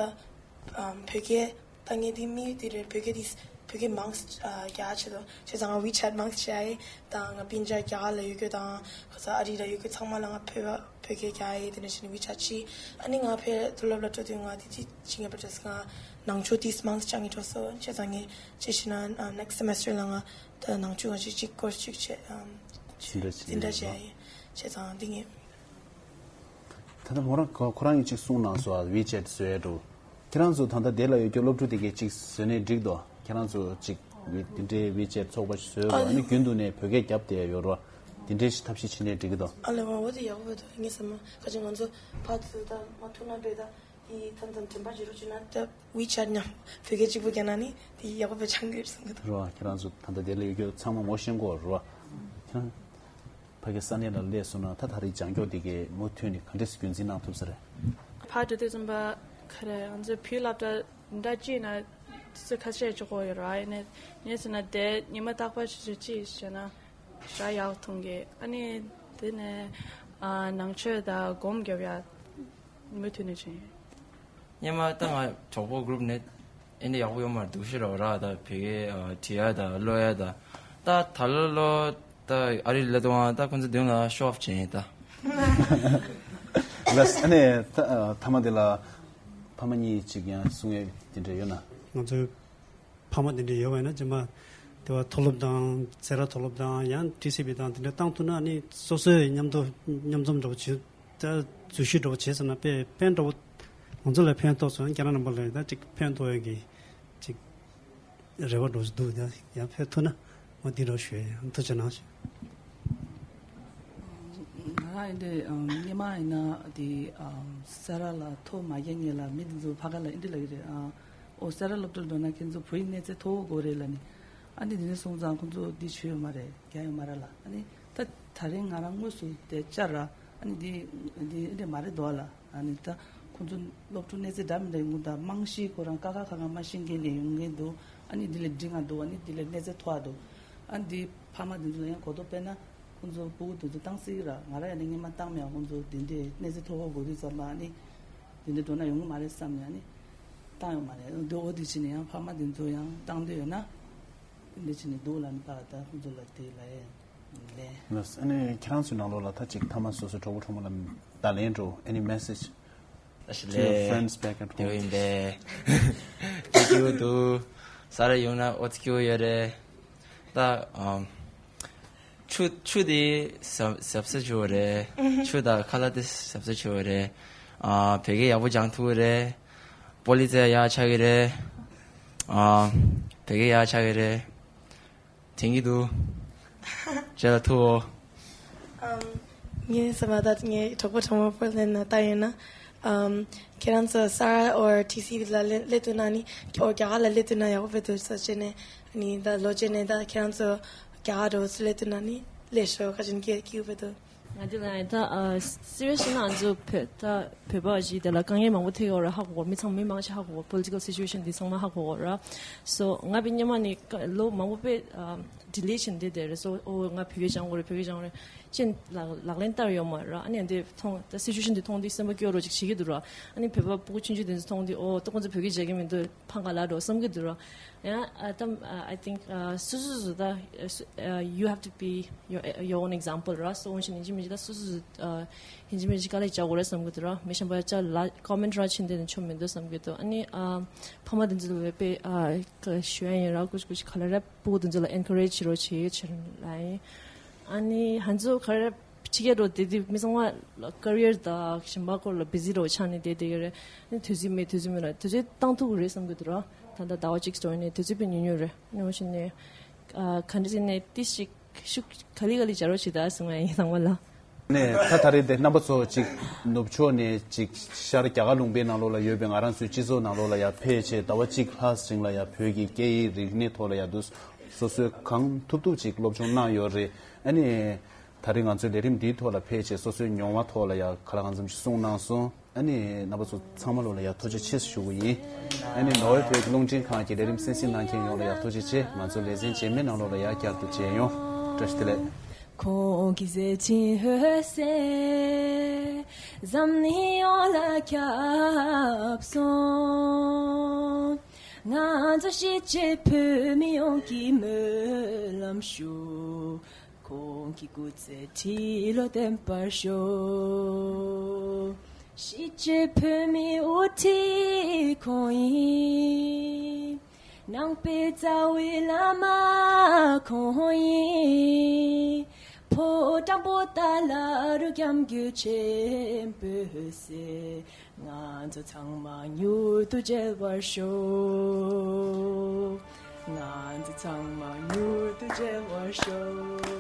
ཨམ་བོད་སྐད་ད་ངས་འདི་མི་འདི་རེད། བོད་སྐད་འདི་བོད་སྐད་མང་ཨ་རྒྱག་ཆེད་དུ་བྱས་ཙང་ང་ཝི་ཆེ་ཊི་མང་ཆེ་ཨེ་དང་ང་སྤུན་ཀྱག་རྒྱ་གར་ལ་ཡོད་རྒྱུ་དང་ཁ་ས་ཨ་རི་ལ་ཡོད་རྒྱུ་ཚང་མ་ལ་ང་བོད་བོད་སྐད་རྒྱག་ཨེ་དེ་འདྲ་བྱས་ནས་ཝི་ཆེ་ཊི་ཅི། ཨ་ནི་ང་ཕའི་མཐོ་སློབ་ལ་འགྲོ་དུས་ང་དེ་དེ་ཅི་ངས་པ་བྱས་ང་ནང་ཆོས་དེ་མང་སྦྱང་གི་འགྲོ་སོང་། བྱས་ཙང་ངས་ཅི་བྱས་ན་ཨ་ནེག་སི་ཊི་སེ་མེ་སི་ཊར་ལ་ང་ད་ནང་ཆོས་ང་ཅིག་ཅིག་ཀོར་སི་ཅིག་བྱས་ཨམ་འཛིན་གྲྭ་ཅིག་འཛིན་གྲྭ་ལེན་བྱས་རོགས། ཨེ་བྱས་ཙང་འདི་ངས། ད་ལྟ་མོ་རང་ཁོ་ཁོ་རང་གིས་ཅིག་གསུངས་གནང་སོང་། ཨ་ཝི་ཆེ་ཊི་བཟོ་ཡ་འགྲོ། ཁྱེད་རང་ཚོ་ད་ལྟ་དེ་ལ་ཡོད་རྒྱུ་སློབ་ཕྲུག་དེ་གས་ཅིག་བཟོས་ནས་འགྲིག་དོ། ཁྱེད་རང་ཚོ་ཅིག་ཝི་དེ་འདྲའི་ཝི་ཆེ་ཊི་ཚོགས་པ་ཞིག་བཟོས་རོགས། ཨ་ནི་རྒྱུན་དུ་ནས་བོད་སྐད་རྒྱབ་བསྡད་ཡོད་རོགས། དེ་འདྲའི་ཞིག་ཐབས་ཤེས་བྱས་ནས་འགྲིག་གི་དོ། ཨ་ལེ་བ་འོ་དེ་ཡག་པོ་འདུག་ངས་བསམ་ན་ཁ་ཅིག་ང་ཚོ་ཕར་ཚུར་ད་མ་ཐུག་ན་འདྲ་ད་དེ་མཚམས་མཚམས་དྲན་པ་བརྗེད་རོགས་བྱས་ན་ད་ཝི་ཆེ་ཊི་མཉམ་བོད་སྐད་གཅིག་པུ་རྒྱག་ན་ནི་དེ་ཡག་པོ་བས་ཆགས་ཀྱི་རེད་བསམ་གི་འདུག་རོ། ཁྱེད་རང་ཚོ་ད་ལྟ་དེ་ལ་ཡོད་རྒྱུ་ཚང་མ་ངོ་ཤེས་ཀྱི་ཡོད་རོ། ཁྱེད་རང་ཕ་གི་ས་གནས་ལ་སླེབས་སོང་ན་ད་ད་རེས་ལྗང་མགྱོགས་དེ་གས་མུ་མཐུད་ནས་ག་འདྲས་སེ་རྒྱུན་འཛིན་གནང་ཐུབ་ས་རེད། ཕར་འགྲོ་དུས་ཙམ་པ་ག་རེ་ང་ཚོའི་བོད་སློབ་གྲྭ་འདྲ་གཅིག་ན་དུས་ཚོད་ཁ་ཤས་ཅིག་འགོར་ཡོད་ར། ཡིན་ནའི་ངས་ཟེར་ན་དེ་ཉི་མ་རྟག་པར་ཆུ་ཚོད་གཅིག་བྱས་ན་ཞག་ཡག་ཐུང་གི། ཨ་ནི་དེ་ནས་ཨ་ནང་ཆོས་དང་སྒོམ་རྒྱབ་ཡ་མུ་མཐུད་ནས་བྱས་ཡོད། སྔོན་མ་ད་ང་གྲོགས་པོ་གུ་རུབ་ནས་ཨེ་འདྲ་ཡག་པོ་ཡོད་མ་རེད། སྡུག་ཤོས་རེད་ར། ད་བོད་སྐད་ཨ་བྲིས་ཡ་ད་ཀློག་ཡ་ད་ད་ད་ལོ་ལོ་ད་ཨ་རི་སླེབས་དུས་ད་ཁོང་ཚོ་མདུན་ལ་ཤོ་ཨོཕ་བྱས་ཡིན་ད། ལགས་ཨ་ནི་ད་ཨ་མཐའ་མ་དེ་ལ་ཕ་མ་གཉིས་ཅིག་ཡང་གསུང་ཡ་དེ་འདྲ་ཡོད་ན། ང་ཚོའི་ཕ་མ་དེ་འདྲ་ཡོད་པ་ཡིན་ན་རྗེས་མ་དེ་བ་མཐོ་སློབ་དང་སེ་ར་མཐོ་སློབ་དང་ཡང་ཊི་སི་བི་དང་དེ་འདྲ་བཏང་ཐུབ་ན་ཨ་ནི་སོ་སོའི་མཉམ་དུ་མཉམ་འཛོམས་འདྲ་བོ་བྱེད། ད་འཛུལ་ཞུགས་འདྲ་བོ་བྱས་ཟེར་ན་དཔེ་ཕན་འདྲ་བོ་ང་ཚོ་ལ་ཕན་ཐོགས་སོང་། རྒྱ་ནག་རིན་པོ་ལ་ད་ཅིག་ཕན་ཐོགས་ཡོད་ཀྱི་ཅིག་རེ་བ་འདྲ་བོ་འདུག་ད་ཡང་ཕན་ཐོགས་ན་འོ་འདི་འདྲ་བོ་ཞུ་ཡ་ཡང་ཐུགས་རྗེ་གནང་ཞུ། ང་ཡིན་ཏེ་སྔོན་མ་ཡིན་ན་དེ་སེ་ར་ལ་ཐོ་མ་རྒྱག་སྔོན་ལ་མི་འདི་ཚོ་ཕ་ག་ལ་ཨིན་དྲི་ལབ་ཀྱི་རེད། ཨོ་སེ་ར་སློབ་གྲྭར་འགྲོ་ན་ཁྱེད་ཚོ་བོད་ཡིག་གནས་ཚད་མཐོ་བོ་དགོས་རེད་ལབ་ནི། ཨ་ནི་འདི་ནས་སོང་ཙང་ཁོང་ཚོ་འདི་བྱོས་ཡོད་མ་རེད། རྒྱག་ཡོད་མ་རེད་ལ། ཨ་ནི་ད་ད་རིང་ང་རང་དངོས་སུ་དེ་བཅར་ར། ཨ་ནི་འདི་འདི་འདི་མ་རེད་འདུག་ལ། ཨ་ནི་ད་ཁོང་ཚོ་སློབ་ཕྲུག་གནས་ཚད་འདྲ་མི་འདྲ་ཡོང་གི་འདུག་རྨང་གཞི་ཁོ་རང་ཀ་ཁ་ག་ང་མ་ཤེས་མཁན་ལས་ཡོང་མཁན་འདུག་ཨ་ནི་འདི་ལས་འབྲིང་ང་འདུག་ཨ་ནི་འདི་ལས་གནས་ཚད་མཐོ་བ་འདུག་ཨ་ནི་འདི་ཕ་མ་འདི་ཚོ་ལ་ཡང་གོ་རྟོགས་སྤེལ་ན་ཁོང་ཚོ་སྤུ་གུ་འདི་ཚོ་བཏང་སྲིད་ཀྱི་ར། ང་རང་ཡང་ནི་སྔོན་མ་བཏང་མེད། ཁོང་ཚོ་འདི་འདྲས་གནས་ཚད་མཐོ་བོ་དགོས་དུས་ཙམ་པ་ཨ་ནི་འདི་འདྲས་འགྲོ་ན་ཡོང་གི་མ་རེད་བསམ་ནས་ཨ་ནི་བཏང་ཡོད་མ་རེད། འདི་འོ་འདི་བྱས་ནས་ཡང་ཕ་མ་འདི་ཚོ་ཡང་བཏང་འདོད་ཡོད་ན་འདི་འདྲས་བྱས་ནས་འདུག་ལ་ནི་ཕ་ད་ཁོང་ཚོ་ལ་དེ་ལ་ཡང་། ལགས། ལགས། ཨ་ནི་ཁྱེད་རང་ཚོའི་ནང་ལོགས་ལ་ད་ཅིག་མཐའ་མ་སོ་སོའི་གྲོགས་པོ་གྲོགས་མོ་ལ་བརྡ་ལན་འགྲོ། Any message to your friends back at home? ལགས་ལགས། དེ་ཡིན་པས། སྐྱིད་སྐྱིད་འདུག་ས་ར་ཡོང་ན་ཨོ་ཙི་སྐྱིད་པོ་ཡོད་རེད། ད་ཨམ་ཆུ་ཆུ་དེ་ཟབ་ཟབ་ས་ཆེ་བ་རེད། ཆུ་དང་ཁ་ལག་དེ་ཟབ་ས་ཆེ་བ་རེད། ཨ་བོད་སྐད་ཡག་པོ་སྦྱང་ཐུབ་ཀྱི་རེད། པོ་ལི་ཙེ་ཡག་ཆགས་ཀྱི་རེད། ཨ་བོད་སྐད་ཡག་ཆགས་ཀྱི་རེད། དྲན་གྱི་འདུག་རྗེས་ལ་ཐུག་འོ། ཨམ། ངས་ཟེར་བ་ད་ངའི་གྲོགས་པོ་གྲོགས་མོ་པོར་ལན་ན་ལྟ་ཡོད་ན། ཨམ། ཁྱེད་རང་ཚོ་ས་ར་or T C ལ་སླེབས་སླེབས་ཐུབ་ན་ནི་or རྒྱ་གར་ལ་སླེབས་ཐུབ་ན་ཡག་པོ་འདུག་ཟེར་བྱས་ནས་ཨ་ནི་ད་ལོ་རྗེས་ནས་ད་ཁྱེད་རང་ཚོ་རྒྱ་གར་འགྲོ་ཚུལ་སླེབས་ཐུབ་ན་ནི་སླེབས་ཤོག་ཁ་ཅིག་སྐད་སྐྱེལ་གི་ཡོད་འདུག་ང་འདི་ལ་ད་ཨ་སི་ཊུ་ཨེ་ཤན་ང་ཚོ་བོད་ད་བོད་པ་ཞིག་དེ་ལ་དཀའ་ངལ་མང་པོ་ཐེབས་ཡོད་རེད། ཧ་གོ་གོ་མི་ཚང་མི་མང་ཆེ་ཧ་གོ་གོ་པོ་ལི་ཊི་ཀལ་སི་ཊུ་ཨེ་ཤན་འདི་ཚང་མ་ཧ་གོ་གོ་ར། སོ་ང་པའི་སྔོན་མ་ནས་ཀ་ལོ་མང་པོ་པའི་ཨ་ཌི་ལེ་བྱས་ནས་བསྡད་བསྡད་རེད། སོ་ཨོ་ང་བོད་སྐད་སྦྱང་དགོས་རེད། བོད་སྐད་སྦྱང་དགོས་རེད་ཅེས་ལག་ལག་ལེན་བསྟར་ཡོད་མ་རེད། ཨ་ནི་འདི་མཐོང་ད་སི་ཊུ་ཨེ་ཤན་འདི་མཐོང་དུས་སེམས་པ་སྐྱོ་རོ་ཅིག་བྱེད་ཀྱི་འདུག་ར། ཨ་ནི་བོད་པ་སྤུ་གུ་ཆུང་ཆུང་དེ་ཚོ་མཐོང་དུས་ཨོ་ད་ཁོང་ཚོ་བོད་སྐད་སྦྱང་གི་མི་འདུག་ཕ་ག་ལ་འགྲོ་བསམ་གྱི་འདུག་ར། ཡང་ཨ་ད་I think ཨ་སོ་སོ་སོ་ད་ཨ་you have to be your your own example ར། སོ་འོན་ཞིག་ཡིན་གཅིག་མིན་གཅིག་ད་སོ་སོ་སོ་ཨ་ཡིན་གཅིག་མིན་གཅིག་དཀའ་ལས་རྒྱག་དགོས་རེད་བསམ་གྱི་འདུག་ར། མི་གཞན་པ་ཅག་ལ་ཀོ་མེན་ཊི་ར་ཕྱིན་དེ་ནི་ཆོ་མི་འདུག་བསམ་གྱི་འདུག་ཨ་ནི་ཨ་ཕ་མ་དེ་ཚོ་ལ་བས་ཨ་ཞུ་ཡ་ཡིན་ར། ཀུ་ཤི་ཀུ་ཤི་ག་ལ་ར་སྤུ་གུ་དེ་ཚོ་ལ་ཨེན་ཁ་རེཇ་བྱེད་རོགས་བྱེད་ཆེ་ར་ལ་ཡིན། ཨ་ནི་ཧན་ཚོ་ག་ར་ཕྱི་རྒྱལ་འགྲོ་དེ་དུས་མི་ཚང་མ་ཀ་རི་ཡར་དང་གཞན་པ་སྐོར་ལ་བི་ཟི་རོ་ཆགས་ནས་བསྡད་བསྡད་ཀྱི་རེད། ཨ་ནི་དུས་ཚོད་མེད་དུས་ཚོད་མེད་ལ་དུས་ཚོད་བཏང་ཐུབ་ཀྱི་རེད་བསམ་གྱི་འདུག་ར། ད་ལྟ་ཟླ་བ་གཅིག་འགྲོ་ནས་དུས་ཚོད་དཔེ་ཉུང་ཉུང་རེད། ཨ་ནི་འོ་ཞིག་ནས་ཨ་ག་འདྲ་ཟེར་ནས་ཏི་ཞིག་ཤུགས་ག་ལེ་ག་ལེ་བྱ་རོགས་བྱེད་ད་གསུང་ཡ་ཡིན་ཚང་མ་ལ། ནས་ད་ད་རེས་དེ་རྣམ་པ་ཚོ་ཅིག་ནུབ་ཕྱོགས་ནས་ཅིག་ཤར་རྒྱ་གར་ལུང་པའི་ནང་ལོགས་ལ་ཡོད་པའི་ང་རང་ཚོའི་སྤྱི་ཚོགས་ནང་ལོགས་ལ་ཡར་ཕེབས་བྱས་ཟླ་བ་གཅིག་ལྷག་རིང་ལ་ཡར་བོད་ཀྱི་སྐད་ཡིག་རིག་གནས་ཐོག་ལ་ཡར་དུ་སོ་སོས་གང་ཐུབ་ཐུབ་ཅིག་སློབ་སྦྱོང་གནང་ཡོད་རེད། ཨ་ནི། ད་རེས་ང་ཚོའི་ལས་རིམ་འདིའི་ཐོག་ལ་ཕེབས་བྱས་སོ་སོའི་མྱོང་བ་ཐོག་ལ་ཡང་ག་ལ་གང་འཚམ་ཞིག་གསུངས་གནང་སོང་། ཨ་ནི་རྣམ་པ་ཚོ་ཚང་མ་ལོ་ལ་ཡང་ཐུགས་རྗེ་ཆེ་ཞུ་གི་ཡིན། ཨ་ནི་ནོར་ཝེ་བོད་ཀྱི་རླུང་འཕྲིན་ཁང་གི་ལས་རིམ་གསན་གཟིགས་གནང་མཁན་ཡོངས་ལ་ཡང་ཐུགས་རྗེ་ཆེ། ང་ཚོ་ལེ་ཚན་རྗེས་མའི་ནང་ལོགས་ལ་ཡང་བསྐྱར་དུ་མཇལ་ཡོང་། བཀྲ་ཤིས་བདེ་ལེགས། ཁོང་གི་ཟས་ཅིང་ཧོས་སེ་འཛམ་གླིང་ཡོངས་ལ་ཁྱབ་སོང་། ང་ཚོ་གཞིས་བྱེས་བོད་མི་ཡོངས་ཀྱི་སྨོན་ལམ་ཞུ། ཁོང་གི་སྐུ་ཚེ་ཁྲི་ལོ་བརྟན་པར་ཤོག་གཞིས་བྱེས་བོད་མིའི་དབུ་ཁྲིད་ཁོང་ཡིན། ནང་པའི་རྩ་བའི་བླ་མ་ཁོང་ཡིན། ཕོ་བྲང་པོ་ཏཱ་ལ་རུ་སྐྱབས་མགོན་ཆེན་པོའི་སྲས། ང་ཚོ་ཚང་མ་མྱུར་དུ་མཇལ་བར་ཤོག་ང་ཚོ་ཚང་མ་མྱུར་དུ་མཇལ་བར་ཤོག